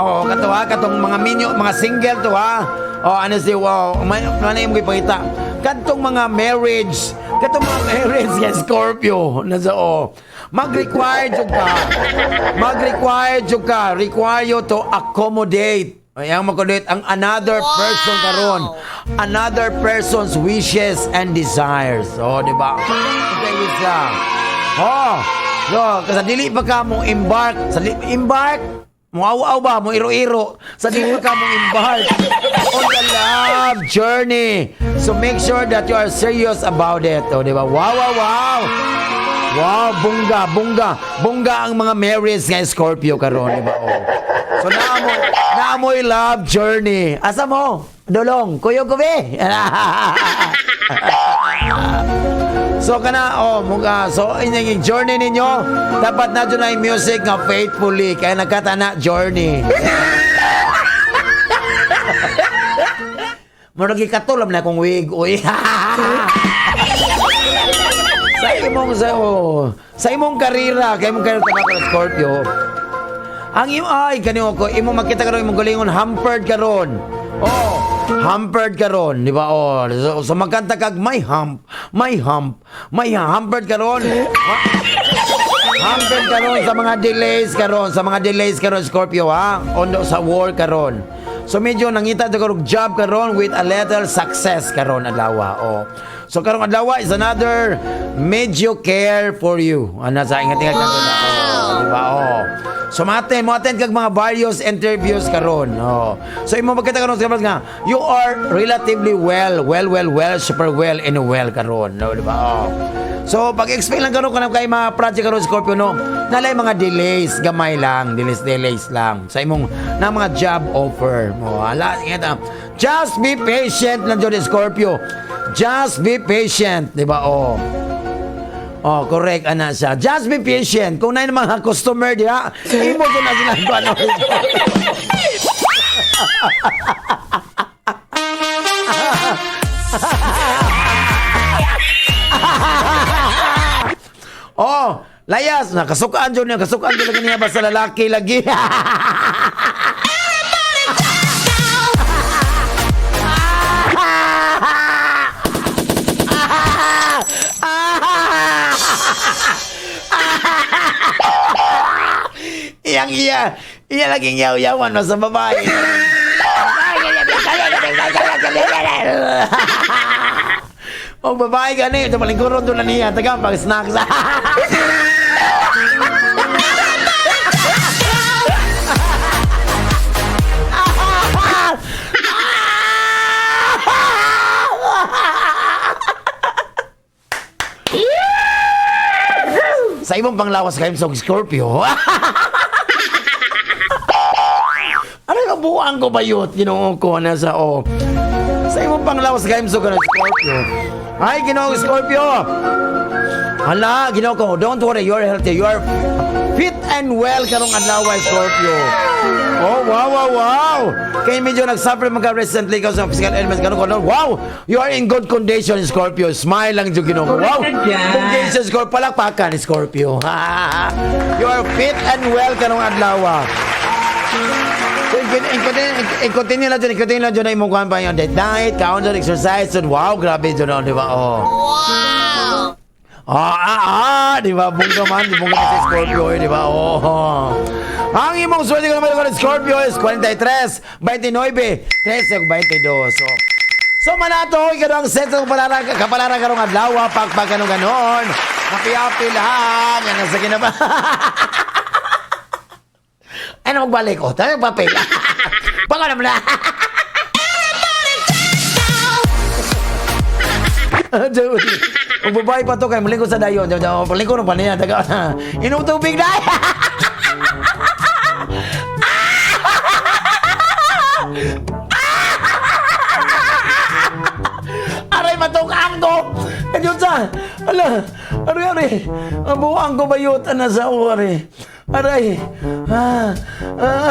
oh, kato ha, katong mga minyo, mga single to ha. Oh, ano si, wow, may ano yung ipakita. Katong mga marriage kay Scorpio na sa, oh. Mag-require jud ka. Mag-require jud ka, require you to accommodate. Ay, ang accommodate ang another person karon. Another person's wishes and desires. Oh, di ba? Okay, with siya. Oh, so, kasi dili pa ka mo embark, sa embark. Mo aw-aw ba, mo iro-iro sa di ka mo embark on the love journey. So make sure that you are serious about it. O, di ba? Wow. Wow, bungga, bungga. Bungga ang mga marriage nga Scorpio karon, di ba? Oh. So naamo, naamoy love journey. Asa mo? Dulong, kuyog ko be. So kana, oh, muga, so inyong journey ninyo dapat na dyan ay music nga "Faithfully" kaya nagkatana journey. Murag gikatulom na akong wig, uy. Sa imong sa oh, sa imong karera, kay imong karera tabako Scorpio. Ang imo ay kani ko imo makita karon imong galingon hampered karon. Oh, hampered karon, di ba? Oh, so magkanta kag may hump, may hump, may hampered karon. Hampered karon sa mga delays karon, sa mga delays karon, Scorpio, ha. Ondo sa work karon. So medyo nangita jud karon job karon with a little success karon adlaw. Oh. So karong adlaw is another medyo care for you. Ana sa ingat-ingat ka oh, di ba? Oh. So mate, mo attend kag mga various interviews karon. Oh. So imo magkita karon sa nga you are relatively well, well, well, well, super well and well karon, no, di ba? Oh. So pag-expect lang karon kanang kay mga project karon, Scorpio, no. Nalay mga delays, gamay lang, delays delays lang sa imong na mga job offer mo. Ala, ingat ah. Just be patient lang jud, Scorpio. Just be patient, di ba? Oh. Oh, correct ana siya. Just be patient. Kung na mga customer diha, imo ko na sila ano. Oh, layas na kasukaan jud niya, kasukaan jud lagi niya basta lalaki lagi. Iyang iya, iya laging yaw-yawan mo sa babae. O babae ka na ito, palingkuron doon na niya, taga pag snacks. Sa imong panglawas kayo sa Scorpio. Ano ka buang ko ba yun? Ginoo ko na sa o. Sa imong panglawas kayo sa Scorpio. Ay, Ginoo Scorpio. Hala, Ginoo ko, don't worry, you're healthy. You are fit and well karong adlaw, Scorpio. Oh, wow. Kay medyo nag-suffer mga recently ka sa physical ailments karon ko. Wow, you are in good condition, Scorpio. Smile lang jud, Ginoo ko. Wow. Kung sa Scorpio, palakpakan, Scorpio. You are fit and well karong adlaw. So, i-continue lang dyan, i-continue lang dyan na imong kuhan pa yung diet, kaon dyan, exercise, dyan. Wow, grabe dyan, oh, di ba? Oh. Wow! Ah, di ba? Bungga man, di bungga man si Scorpio, eh, di ba? Oh. Ang imong swerte ko naman ko Scorpio is 43, 29, 13, 22. So manato, ikaw ang set ng kapalaran, kapalaran karong adlaw, pagpag ganun ganon. Happy happy lang. Yan ang sa kinaba. Ano magbalik ko? Tayo papel. Baka naman na. Ang babae pa to kay malingkod sa dayon. Palingkod pa niya. Taga, inom tubig na. Aray, matukaan ko! Ayun sa! Ala! Aray, aray! Ang buwang ko bayot na sa aray. Aray! Ah! Ah!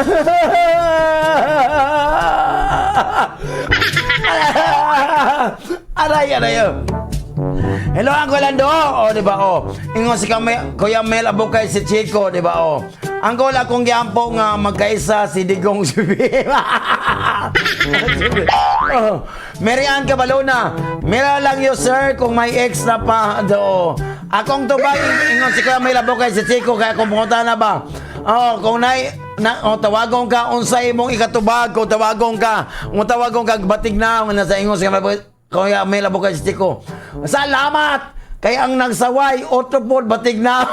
Aray, aray! Oh. Hello, Uncle Lando! O, di ba? O, ingon si kami, Kuya Mel Abukay si Chico, di ba? O, Uncle, akong giampo nga magkaisa si Digong si Bima. Oh, Mary Ann Cabalona, mira lang yo sir kung may extra pa do. Akong tubay ingon si Kuya Mel Abukay si Chico kaya kung pumunta na ba? Oh, kung nay na oh, tawagon ka unsay imong ikatubag kung tawagon ka, kung tawagon ka batig na nga nasa ingon si Kuya Mel Abukay si Chico. Salamat! Kay ang nagsaway, otro po, batig na.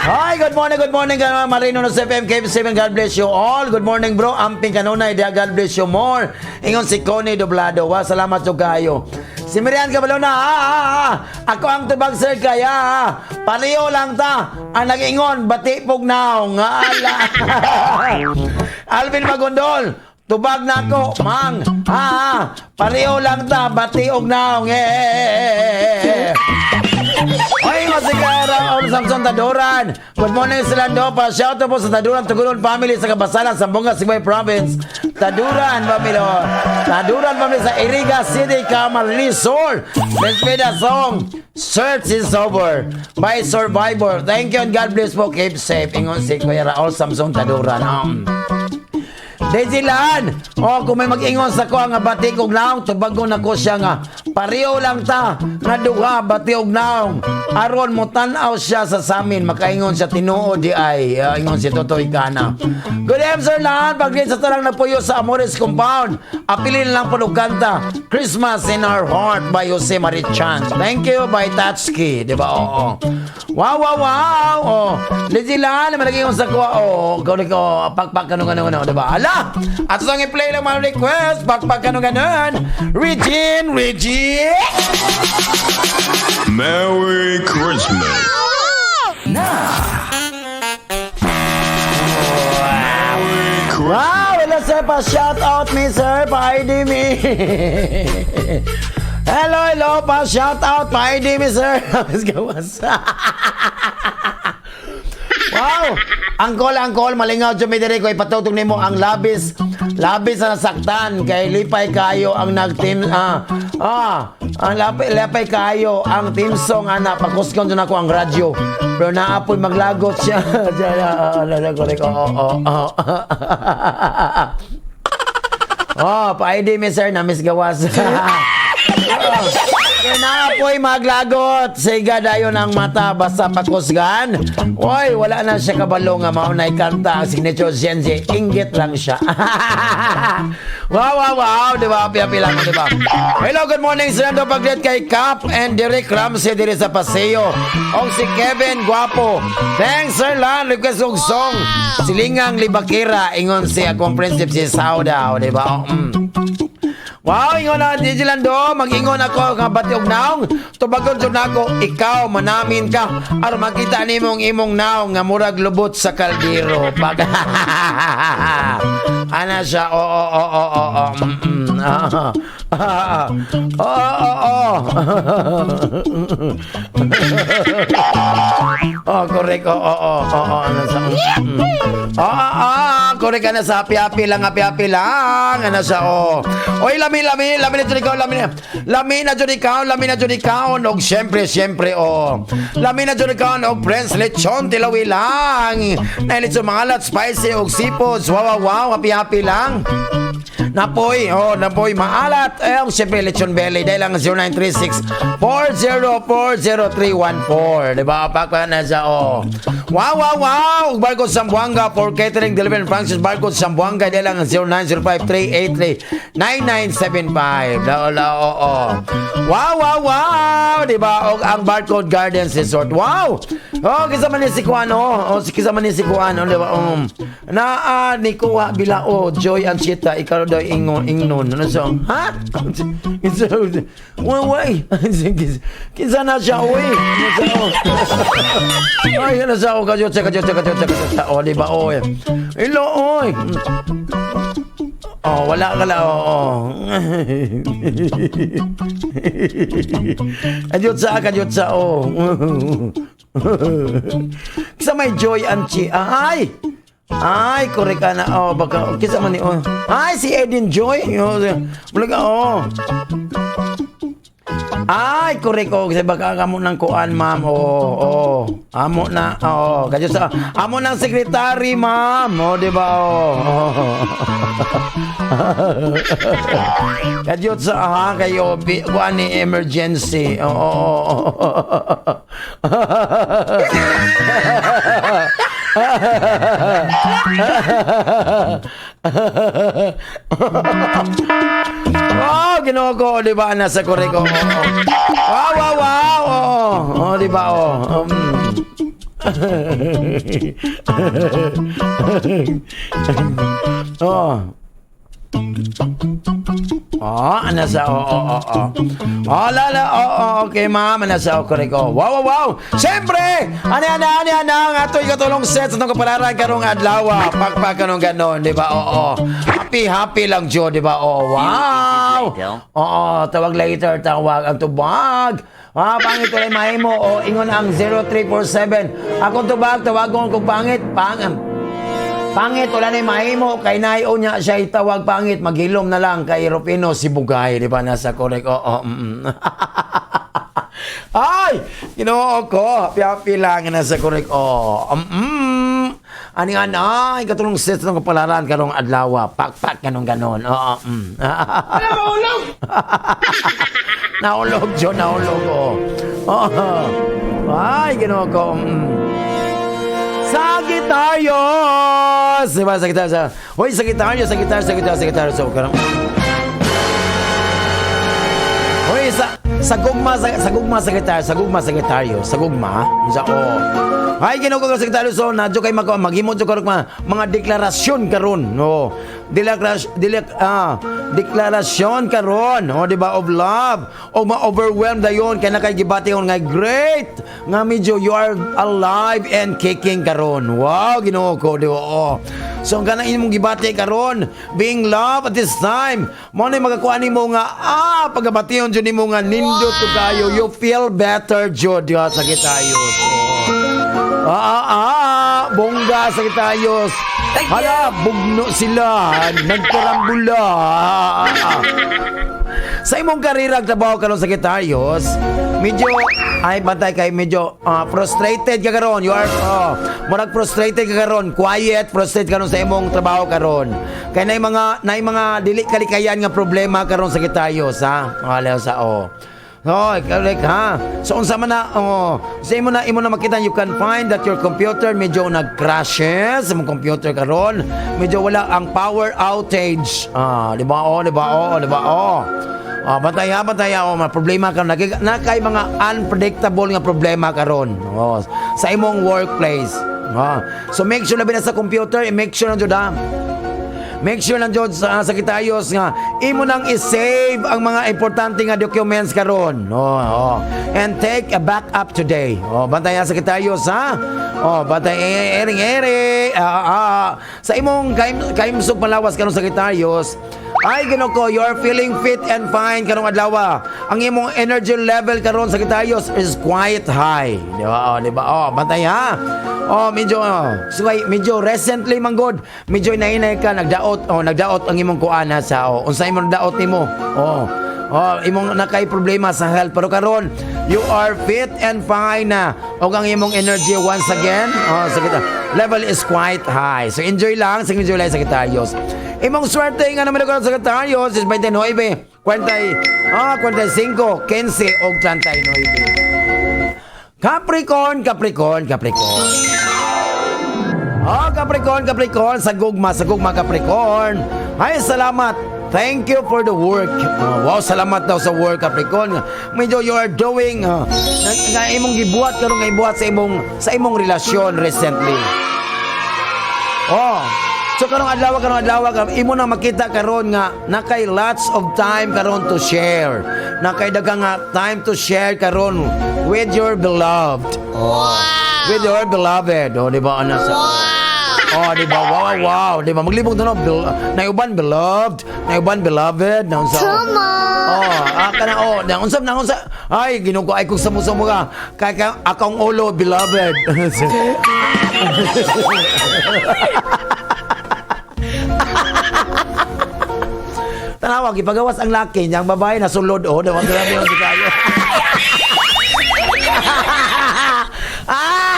Hi, good morning, good morning. Marino no sa FM KB7. God bless you all. Good morning, bro. Amping kanunay. Dia, God bless you more. Ingon si Connie Doblado. Wa, salamat jud kayo. Si Miriam Cabalona, ah. Ako ang tubag, sir, kaya pareho lang ta. Ang nag-ingon, bati pug naong. Ala. Alvin Magondol, tubag na ako, mang. Ha. Pareho lang ta, bati og naong. Eh. Oy, masigara om Samson Taduran. Good morning sila do. Pa shout out po sa Taduran Tugunon family sa Kabasalan, Sambonga, Sibay Province. Taduran family. Oh. Taduran family sa Iriga City, Camarines Sur. Let's play the song Search is Over by Survivor. Thank you and God bless po. Keep safe. Ingon si Kuya Raul Samson Taduran. Daisy Lan, oh, kung may mag-ingon sa ko nga bati kog naong, tubagon nako siya nga pareho lang ta nga duha bati og naong. Aron mo tan-aw siya sa samin, makaingon siya tinuod di ay, ingon si Totoy Kana. Good evening, Sir Lan, pag sa tarang napuyo sa Amores Compound, apilin lang po og kanta Christmas in Our Heart by Jose Marichan. Thank you by Tatsuki, di ba? Oo. Wow. Oh, Daisy Lan, malagi sa ko. Oh, ko ko pakpak kanu kanu kanu, di ba? Ala! At sa i-play lang mga request, pakpak kanu ganun. Regine, Regine! Merry Christmas. Merry Christmas. Wow! Hello sir, pa shout out me sir, pa ID me. Hello, hello, pa shout out, pa ID me sir. Gawas. Wow! Angkol, angkol, malingaw dyan mi diri ko ipatutong nimo ang labis, labis na nasaktan kay lipay kayo ang nag-team ang lipay kayo ang team song ana pakuskon dyan ako ang radyo pero naapoy maglagot siya. Siya, correct. Oo. Oh, pa-ID mi sir na miss gawas. Kaya naapoy maglagot. Siga dayon ang mata basta pakusgan. Oy, wala na siya kabalo nga mao na kanta ang signature Gen Z. Inggit lang siya. Wow. Di ba? Pila-pila mo, di ba? Hello, good morning. Sir Nando Paglit kay Cap and Derek Ramsey diri sa Paseo. Og si Kevin Guapo. Thanks, Sir Lan. Request og song. Silingang Libakira. Ingon si akong friendship si Sauda. Di ba? Wow, ingon na DJ Lando, mag-ingon ako nga bati og naong. Tubagon jud nako, ikaw manamin ka aron makita nimong imong naong nga murag lubot sa kaldero. Pag ana siya, oo. Oo. Oh, correct. Oo. Ano sa. Oo, correct ka na sa happy happy lang, happy happy lang. Ano siya, oh. Oy, lami, lami, lami na dyan ikaw, lami na. Lami na dyan ikaw, lami na dyan ikaw. Og siyempre, siyempre, oh. Lami na dyan ikaw, og Prince Lechon, tilawi lang. Nahilit sa mga alat, spicy, og seafoods. Wow, happy happy lang. Napoy, oh, napoy, maalat. Eh, ang siyempre, lechon belly. Dahil lang 0936 4040314. Diba? Pakpa na siya, oh. Wow! Barcode Sambuanga for catering, delivery and functions. Barcode Sambuanga. Dahil lang 0905-383-9975. La, oo. Wow! Diba? Og ang Barcode Gardens Resort. Wow! Oh, kisa man ni si Kuan, oh. Oh, kisa man ni si Kuan, oh, diba? Naa ni kuha bila oh, Joy Anchita, ikaw daw ingon ingnon. Ano siya? Ha? Uy, uy. Kinsa na siya, uy. Ano siya, oh. Ay, ano siya, oh, kajotsa, kajotsa, kajotsa, kajotsa. Oh, di ba, oy. Ilo, oy. Oh, wala ka lang, oo. Kajotsa, kajotsa, oh. Kisa may Joy Anchi. Ay! Ay, correct ka na. Oh, baka, kisa man ni, oh. Ay, si Eden Joy. Oh, bulaga, oh. Ay, correct oh. Kasi baka kamo ng kuan, ma'am. Oh. Amo na, oh. Kadyo sa amo ng secretary, ma'am. Oh, di ba? Oh. Kadyo sa ha kayo kuan ni emergency. Oo. Wow, Ginoo ko, di ba? Nasa korek ko. Wow. Oo. Oh, di ba? Oh. Oh. Oh, ana sa oo. Oh, lala, oo, okay, ma'am, ana sa, oh, correct. Oh. Wow. Siyempre, ani ana ani ana ang atoy katulong set sa itong kapalaran karong adlaw. Pakpak kanong ganon, di ba? Oo. Happy happy lang jo, di ba? Oh, wow. Oo, tawag later, tawag ang tubag. Ah, pangit walay mahimo o ingon ang 0347. Akong tubag, tawagon kung pangit, pangit, wala na mahimo kay nayo niya siya itawag pangit, maghilom na lang kay Rufino si Bugay, di ba? Nasa correct. Oo. Ay, Ginoo ko, happy happy lang nasa correct. Oo. Ani nga na, ay katulong set ng kapalaran karong adlaw, pakpak kanong ganon. Oo. Nahulog. Nahulog, Jo, nahulog. Oo. Oo. Ay, Ginoo ko. Sagittarius! Diba, Sagittarius? Hoy, Sagittarius, Sagittarius, Sagittarius, Sagittarius. So, karang. Hoy, sa gugma Sagittarius, sa gugma Sagittarius, sa gugma, sa oh. Ay, Ginoo ko Sagittarius, so nadyo kay mako maghimo jud karon mga deklarasyon karon, no. Deklarasyon deklarasyon karon, oh, di ba, of love. O ma-overwhelm dayon kay na kay gibati nga great nga medyo you are alive and kicking karon. Wow, Ginoo ko, di ba? Oh. So ang kanang imong gibati karon, being love at this time, mo na magakuha nimo nga pagabation jud nimo nga nindot wow. Kayo, you feel better jud diha sa Sagittarius. Oh. Bongga Sagittarius. Hala, bugno sila, nagkarambula. Sa imong karera trabaho karon Sagittarius, medyo ay bantay kay medyo frustrated ka karon. You are oh, murag frustrated ka karon, quiet, frustrated karon sa imong trabaho karon. Kay nay mga dili kalikayan nga problema karon Sagittarius, ha. Wala sa oh. Oh, correct ha. So unsa man na oh, sa imo na makita, you can find that your computer medyo nag-crashes sa imong computer karon. Medyo wala ang power outage. Ah, di ba? Oh, di ba? Oh, di ba? Oh. Ah, bantay ha, bantay ha. Oh, mga problema karon. Na kay mga unpredictable nga problema karon. Oh, sa imong workplace. Ah. So make sure labi na sa computer, i-make sure na jud ha. Make sure lang jud sa Sagittarius nga imo nang i-save ang mga importante nga documents karon. Oh. And take a backup today. Oh, bantay sa Sagittarius ha. Oh, bantay ering eri. Sa imong kaimsog palawas karon Sagittarius, ay Ginoo ko, you are feeling fit and fine karong adlaw. Ang imong energy level karon Sagittarius is quite high. Di ba? Oh, di ba? Oh, bantay ha. Oh, medyo oh, so, ay, medyo recently man god, medyo inainay ka nagdaot, oh, nagdaot ang imong kuana sa oh, unsa imong daot nimo? Oh. Oh, imong nakay problema sa health pero karon you are fit and fine na. Og ang imong energy once again, oh, sa level is quite high. So enjoy lang, sige, enjoy lang Sagittarius. Imong swerte nga naman karon Sagittarius is 29, 40, 45, 15 og 39. Capricorn, Capricorn, Capricorn. Oh, Capricorn, Capricorn, sa gugma Capricorn. Ay, salamat. Thank you for the work. Oh, wow, salamat daw sa work Capricorn. Medyo you are doing nga imong gibuhat karon nga ibuhat sa imong relasyon recently. Oh. So karong adlaw karon imo na makita karon nga nakay lots of time karon to share. Nakay daghang nga time to share karon with your beloved. Oh. With your beloved. Oh, di ba ana sa Oh, di ba? Wow. Di ba? Maglibog na no. Nayuban beloved, nayuban beloved, na unsa. Tama. Oh, kana oh, na unsa na unsa. Ay, Ginoo ko ay kung samo-samo ka. Kay kay akong ulo beloved. Tanawa, gipagawas ang laki niyang babae na sulod oh, di ba? Grabe yung kayo. Ah!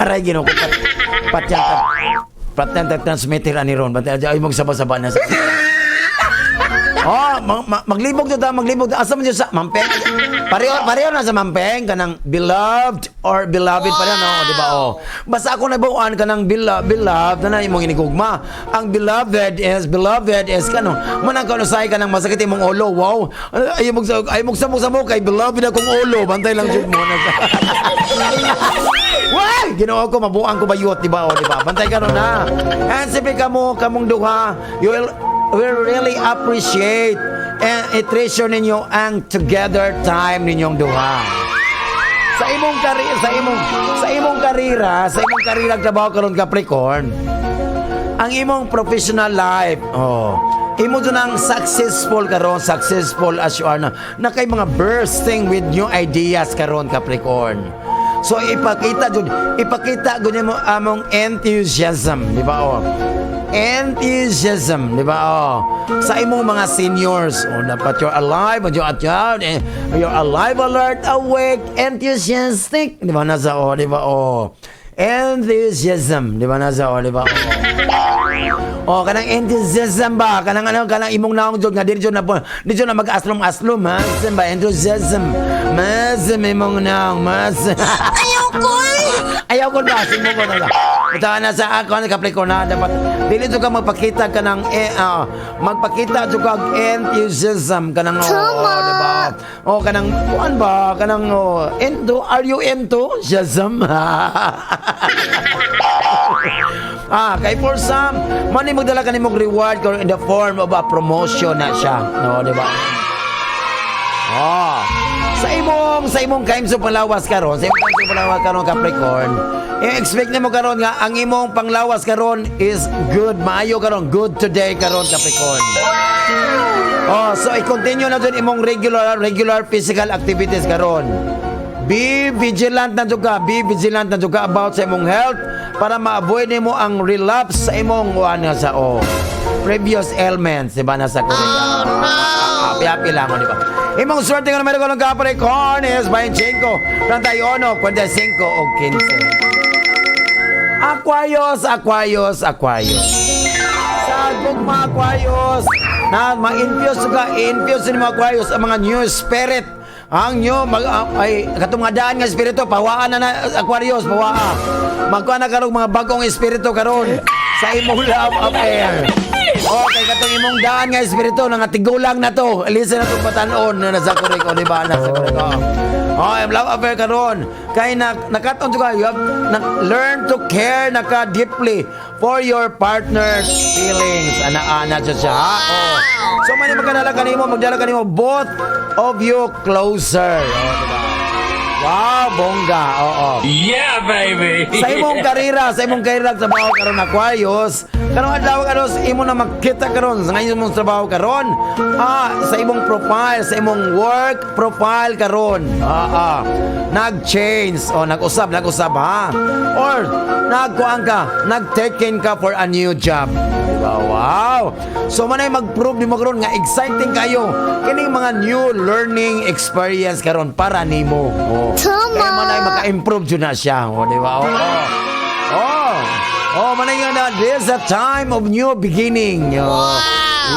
Aray, Ginoo ko. Patyan ta transmitter ani ron. Patyan ay magsaba-saba na sa. Oh, maglibog to ta, maglibog ta. Asa man siya sa Mampeng? Pareho pareho na sa Mampeng kanang beloved or beloved, pareho no, di ba? Oh. Basta ako nabuan kanang beloved, beloved na imong inigugma. Ang beloved is kano. Manang kano say kanang masakit imong ulo. Wow. Ay mo samok kay beloved akong ulo. Bantay lang jud mo na. Why? Ginoo ko, mabuang ko bayot, di ba? O, di ba? Bantay ka ron na. And siyempre kamo, kamong duha, you will really appreciate and i-treasure ninyo ang together time ninyong duha. Sa imong karera trabaho karon, Capricorn, ang imong professional life, oh, imo jud ang successful karon, successful as you are na, na kay mga bursting with new ideas karon, Capricorn. So ipakita jud, ipakita gud nimo among enthusiasm, di ba, oh? Enthusiasm, di ba? Oh. Sa imong mga seniors, oh, dapat you're alive, you're at you're alive, alert, awake, enthusiastic, di ba nasa oh, di ba, oh? Enthusiasm, di ba nasa oh, di ba? Oh. Oh, kanang enthusiasm ba? Kanang ano, kanang imong naong jud nga dili jud na di jud na mag-aslom-aslom ha. Enthusiasm ba? Enthusiasm. Mas imong naong mas. Ayaw ko eh. Ayaw ko ba? Simo ko na. Ito na sa ako ang Capricorn na dapat dili jud ka magpakita ka ng eh, magpakita jud ka og enthusiasm kanang oh, Tama. di ba? Oh, kanang kuan ba kanang oh, into, are you enthusiasm? Ah, kay for some, money magdala ka nimong reward karon in the form of a promotion na siya. No, di ba? Oh. Sa imong kaimsog panglawas karon, sa imong kaimsog panglawas karon, Capricorn, i-expect nimo karon nga ang imong panglawas karon is good, maayo karon, good today karon, Capricorn. Oh, so i-continue na jud imong regular regular physical activities karon. Be vigilant na jud ka, be vigilant na jud ka about sa imong health para ma-avoid nimo ang relapse sa imong ano sa oh, previous ailments, di ba, nasa correct. Oh, no. Happy happy lang, di ba? Imong swerte nga numero ng Capricorn is 25, 31, 45 o 15. Aquarius, Aquarius, Aquarius. Sa gugma, Aquarius, na ma-infuse ka, i-infuse ni mga Aquarius ang mga new spirit. Ang new, mag, ay, katong mga daan nga espiritu, pawaan na na, Aquarius, pawaa. Magkuha na karon mga bagong espiritu karon sa imong love affair. Okay, katong imong daan nga espiritu, nga tigulang na to. Elisa na itong batanon na nasa kuriko, di ba? Nasa kuriko. Oh, I'm love affair karon. Kay na nakaton ka, you have na, learn to care naka deeply for your partner's feelings. Ana-ana siya siya. Ha? Oh. So man magkadala kanimo, magdala kanimo both of you closer. Oh, diba? Wow, bongga. Oo. Yeah, baby! Sa imong karera trabaho karon, Aquarius, karong adlaw karon imo na makita karon sa ngayon imong trabaho karon, sa imong profile, sa imong work profile karon. Nag-change o nag-usab, nag-usab ha. Or nagkuan ka, nag-taken ka for a new job. Diba? Wow! So manay mag-prove nimo karon nga exciting kayo kining mga new learning experience karon para nimo. Oh. Tama. Kaya manay maka-improve jud na siya. Oh, di ba? Oo. Oh. Oh, manay nga na there's a time of new beginning. Oh.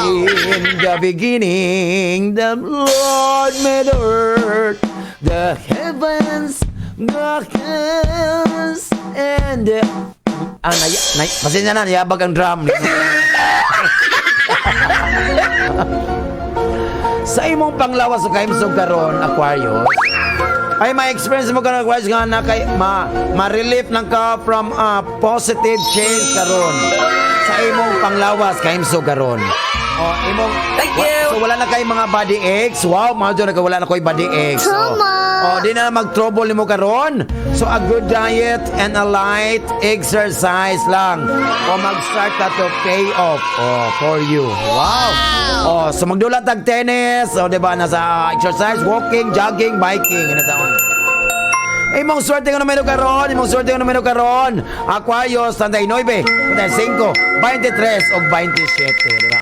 In the beginning, the Lord made the earth, the heavens, and the... Ah, na, pasensya na, nayabag ang drum. Sa imong panglawas o kahimsog karon, Aquarius, ay ma-experience mo karon, Aquarius, nga na kay ma-relief lang ka from a positive change karon sa imong panglawas kahimsog karon. Oh, imong Thank you. So wala na kay mga body aches. Wow, mga dyan, wala na koy body aches. Oh. Tama. Oh, di na mag-trouble nimo karon. So a good diet and a light exercise lang. O mag-start na to pay off, oh, for you. Wow. Oh, so magdula tag tennis, oh, di ba, nasa exercise, walking, jogging, biking, nasa on. Imong swerte nga numero karon, imong swerte nga numero karon. Aquarius, 39, 35, 23 ug 27, di ba?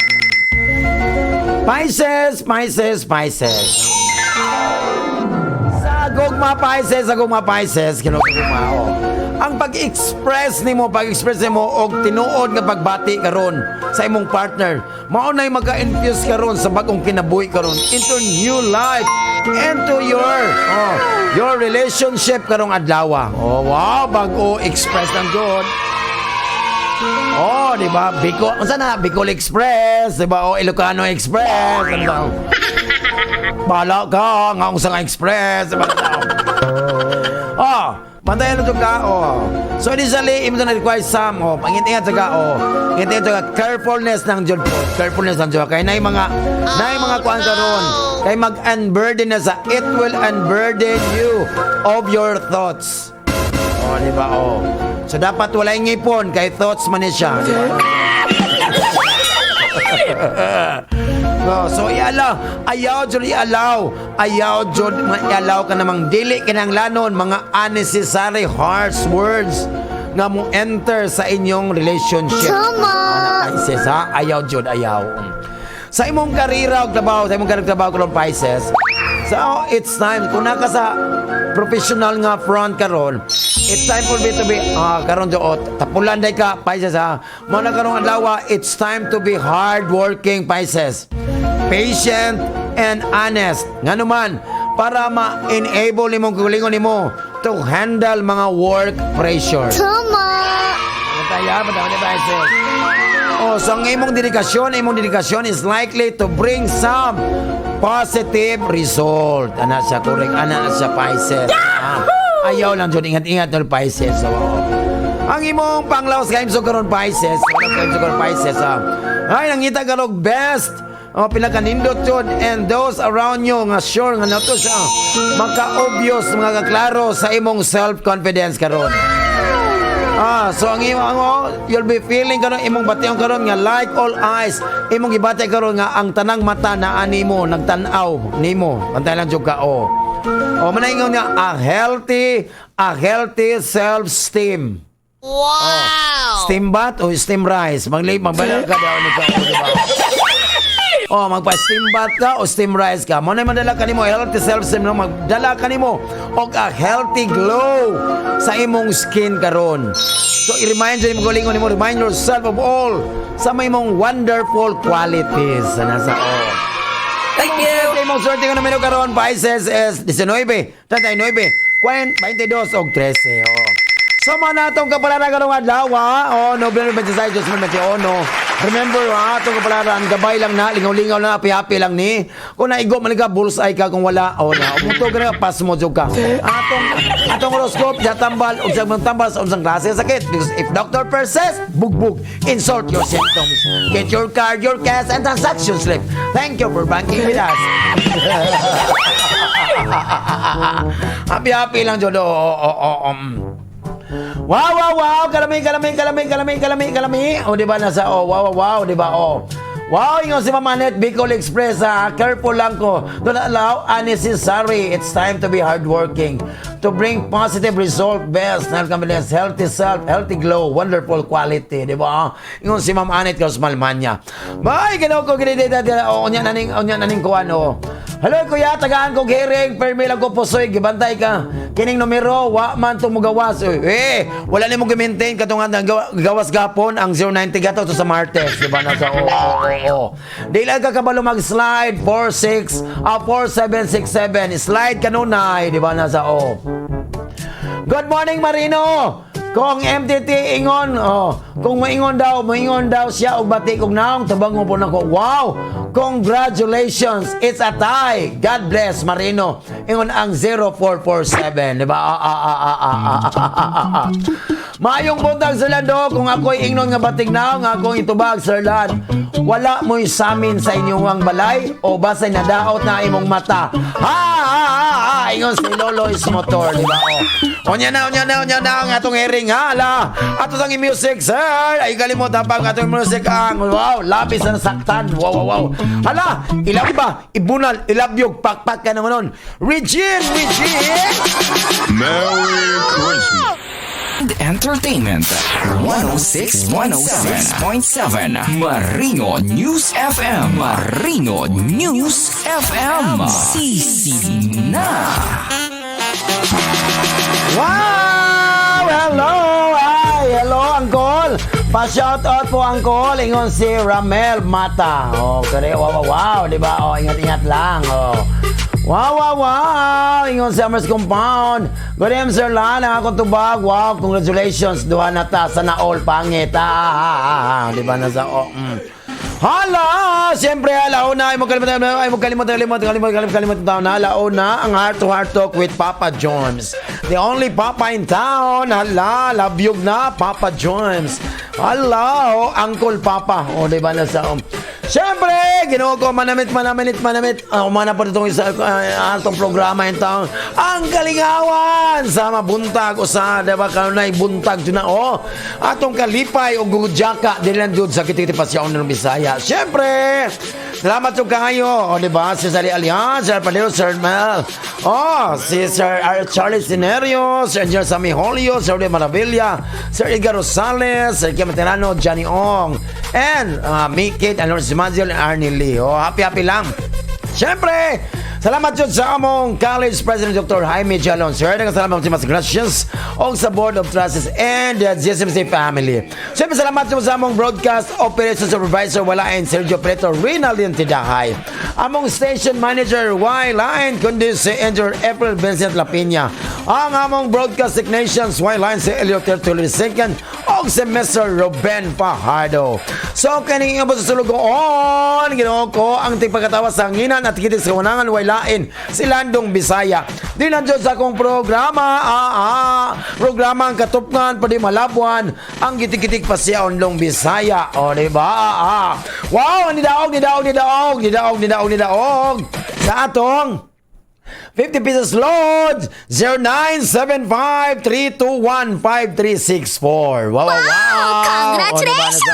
Pisces, Pisces, Pisces. Sa gugma, Pisces, sa gugma, Pisces, kinugugma, oh. Ang pag-express nimo og tinuod nga pagbati karon sa imong partner, mao nay maka-infuse karon sa bagong kinabuhi karon into new life, into your relationship karong adlaw. Oh, wow, bag-o express lang jud. Oh, di ba? Bicol, unsa na? Bicol Express, di ba? Oh, Ilocano Express. Ano ba? Bala ka, nga unsa nga express, di ba? Oh, bantayan na to ka, oh. So, initially, imo na require some, oh, pangintingan sa ka, oh. Ingat ka, carefulness ng jud po. Carefulness ng jud. Kay naay mga kuan karon. Kay mag-unburden na sa, it will unburden you of your thoughts. Oh, di ba? Oh. So dapat walay ngipon kay thoughts man ni siya, di ba? Oh, so i-allow, ayaw jud i-allow, ayaw jud i-allow ka namang dili kinanglanon mga unnecessary harsh words nga mo enter sa inyong relationship. Tama. Ana, Pisces, ha? Ayaw jud, ayaw. Sa imong karera og trabaho, sa imong karera og trabaho karon, Pisces. So, it's time kung naka sa professional nga front karon, it's time for me to be karon do, oh, tapulan day ka, Pisces, ha. Mo na karong adlaw, it's time to be hardworking, Pisces. Patient and honest. Ngano man para ma-enable nimong kaugalingon nimo to handle mga work pressure. Tama. Bantaya, bantaya, Pisces. Oh, so ang imong dedikasyon is likely to bring some positive result. Ana siya, correct. Ana siya, Pisces. Ah, ayaw lang jud, ingat-ingat nol, Pisces. So, oh. Ang imong panglawas kaimsog karon, Pisces, karon kaimsog karon, Pisces, ah. Ay, nangita ka og best. Oh, pinakanindot yun and those around you nga sure nga nato siya maka-obvious, mga kaklaro sa imong self-confidence karon. Ah, so ang imong ang oh, you'll be feeling karon, imong bation karon nga like all eyes, imong gibati karon nga ang tanang mata na animo nagtan-aw nimo. Bantay lang jud ka, oh. Oh, manaingon nga a healthy self-esteem. Wow! Steam bath o steam rice? Magli magbala ka daw ni ka, di ba? Oh, magpa-steam bath ka o steam rice ka. Mo na madala kanimo healthy self-esteem, no, magdala kanimo og a healthy glow sa imong skin karon. So i-remind jud mo kaugalingon nimo, remind yourself of all sa may imong wonderful qualities sa nasa, oh. Thank you! Sa imong swerte nga numero karon, Pisces, is 19, 39, 40, 22 og 13. Oh. So mo na atong kapalaran karong adlaw, ha? Oh, November 26, 2021. Remember, ha, atong kapalaran, gabay lang na, lingaw-lingaw na, happy-happy lang ni. Kung naigo man ka, bullseye ka, kung wala, oh na, umuto ka na, pass mo jud ka. Atong horoscope, tambal, ug sa tambal sa unsang klase sa sakit. Because if doctor persists, bugbog, insult your symptoms. Get your card, your cash, and transaction slip. Thank you for banking with us. Happy-happy lang, Jodo. Oo. Wow! Kalami, kalami, kalami, kalami, kalami, kalami. O, di ba nasa, oh, wow, di ba, oh. Wow, ingon si Mama Net, Bicol Express, ha. Careful lang ko. Don't allow unnecessary. It's time to be hardworking. To bring positive result, best, health, healthy self, healthy glow, wonderful quality, di ba? Ingon si Ma'am Anet Carlos Malmanya. Bye, ganaw ko, ginidid, oh, unya naning kuan, oh. Hello, kuya, tagaan ko hearing, permi lang ko pusoy, gibantay ka. Kining numero, wa man to mugawas. Uy, eh, wala nimo gi-maintain katong ang gawas gapon ang 090 gato to sa Martes, di ba nasa oo. Di lang ka kabalo mag-slide 46 4767. Slide kanunay, di ba nasa oh. Good morning, Marino. Kung MTT ingon, oh, kung maingon daw siya og bati kog naong tabang po nako. Wow! Congratulations! It's a tie. God bless, Marino. Ingon ang 0447, di ba? Ah, ah, ah, ah, ah, ah, ah, ah, ah. Maayong buntag, Sir Lando, kung ako'y ingnon nga batig naong akong itubag, Sir Lan. Wala mo'y samin sa inyong balay o basay nadaot na imong mata. Ha ha ha ha! Ingon si Lolo is motor, di ba? Oh. Unya na, unya na, unya na ang atong hearing, ha? Ala, ato sang music, sir. Ay kalimot pa ang atong music ang wow, labis na nasaktan. Wow. Hala, ilang ba? Ibunal, ilabyog, pakpak ka naman nun. Regine, Regine! Merry Christmas. Entertainment 106 106.7 Marino News FM. Marino News FM. Sisi na. Pa-shout out po, Uncle, ingon si Ramel Mata. Oh, kare, wow, di ba? Oh, ingat-ingat lang. Oh. Wow! Ingon si Amers Compound. Good evening, Sir Lan. Ang akong tubag. Wow, congratulations. Duha na ta. Sana all pangit. Ah, ah, ah, ah. Di ba nasa, oh. Hala! Siyempre, alauna. Ay mo kalimutan, ay mo kalimutan, kalimutan, kalimutan, kalimutan, kalimutan, na. Alauna, ang Heart to Heart Talk with Papa Jones. The only Papa in town. Hala, labyog na, Papa Jones. Hala, oh, Uncle Papa. O, di ba nasa, siyempre, Ginoo ko, manamit, manamit, manamit. Umana po itong isa, atong programa in town. Ang kalingawan sa mabuntag o sa, di ba, kanunay buntag dyan na, oh. Atong kalipay o gudjaka, di lang dyan sa kitikiti pasyaon ng Bisaya. Siyempre, salamat yung kayo, o, di ba, si Sally Alian, Sir Palero, Sir Mel, oh, si Sir R. Charles Sinerio, Sir Engineer Sammy Holio, Sir Rudy Maravilla, Sir Edgar Rosales, Sir Kim Materano, Johnny Ong, and Mikit, and Lawrence Maziel, and Arnie Lee. Oh, happy happy lang. Siyempre, salamat yun sa among College President Dr. Jaime Jalon. Sir, salamat sa mas gracias og sa Board of Trustees and the GSMC family. Siyempre, salamat yun sa among Broadcast Operations Supervisor, walain Sergio Preto Rinaldin Tidahay. Among Station Manager, Y Line, kundi si Engineer April Vincent Lapiña. Ang among Broadcast Technicians, Y Line si Elio Tertulo II og si Mr. Ruben Fajardo. So, kaning nga sa sulugoon, Ginoo ko, ang tigpagkatawa sa hanginan at kitik sa kawanangan, way lain, si Landong Bisaya. Di nandiyon sa akong programa, programa ang katupngan, pwede malabuan, ang gitik-gitik pa siya onlong Bisaya. O, di ba? Wow, nidaog, nidaog, nidaog, nidaog, nidaog, nidaog. Sa atong 50 pesos load, 0975-321-5364. Wow! Congratulations!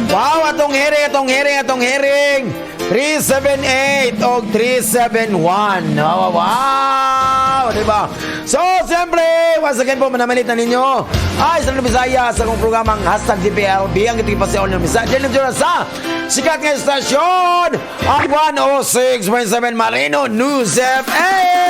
Wow, atong hearing, atong hearing, atong hearing. 378 o 371. Wow. Diba? So, siyempre, once again po, manamalit na ninyo. Ay, sa Bisaya, sa akong programang #DPLB, ang itigpa sa ng Bisaya. Diyan lang sa sikat nga istasyon, ang 106.7 Marino News FM.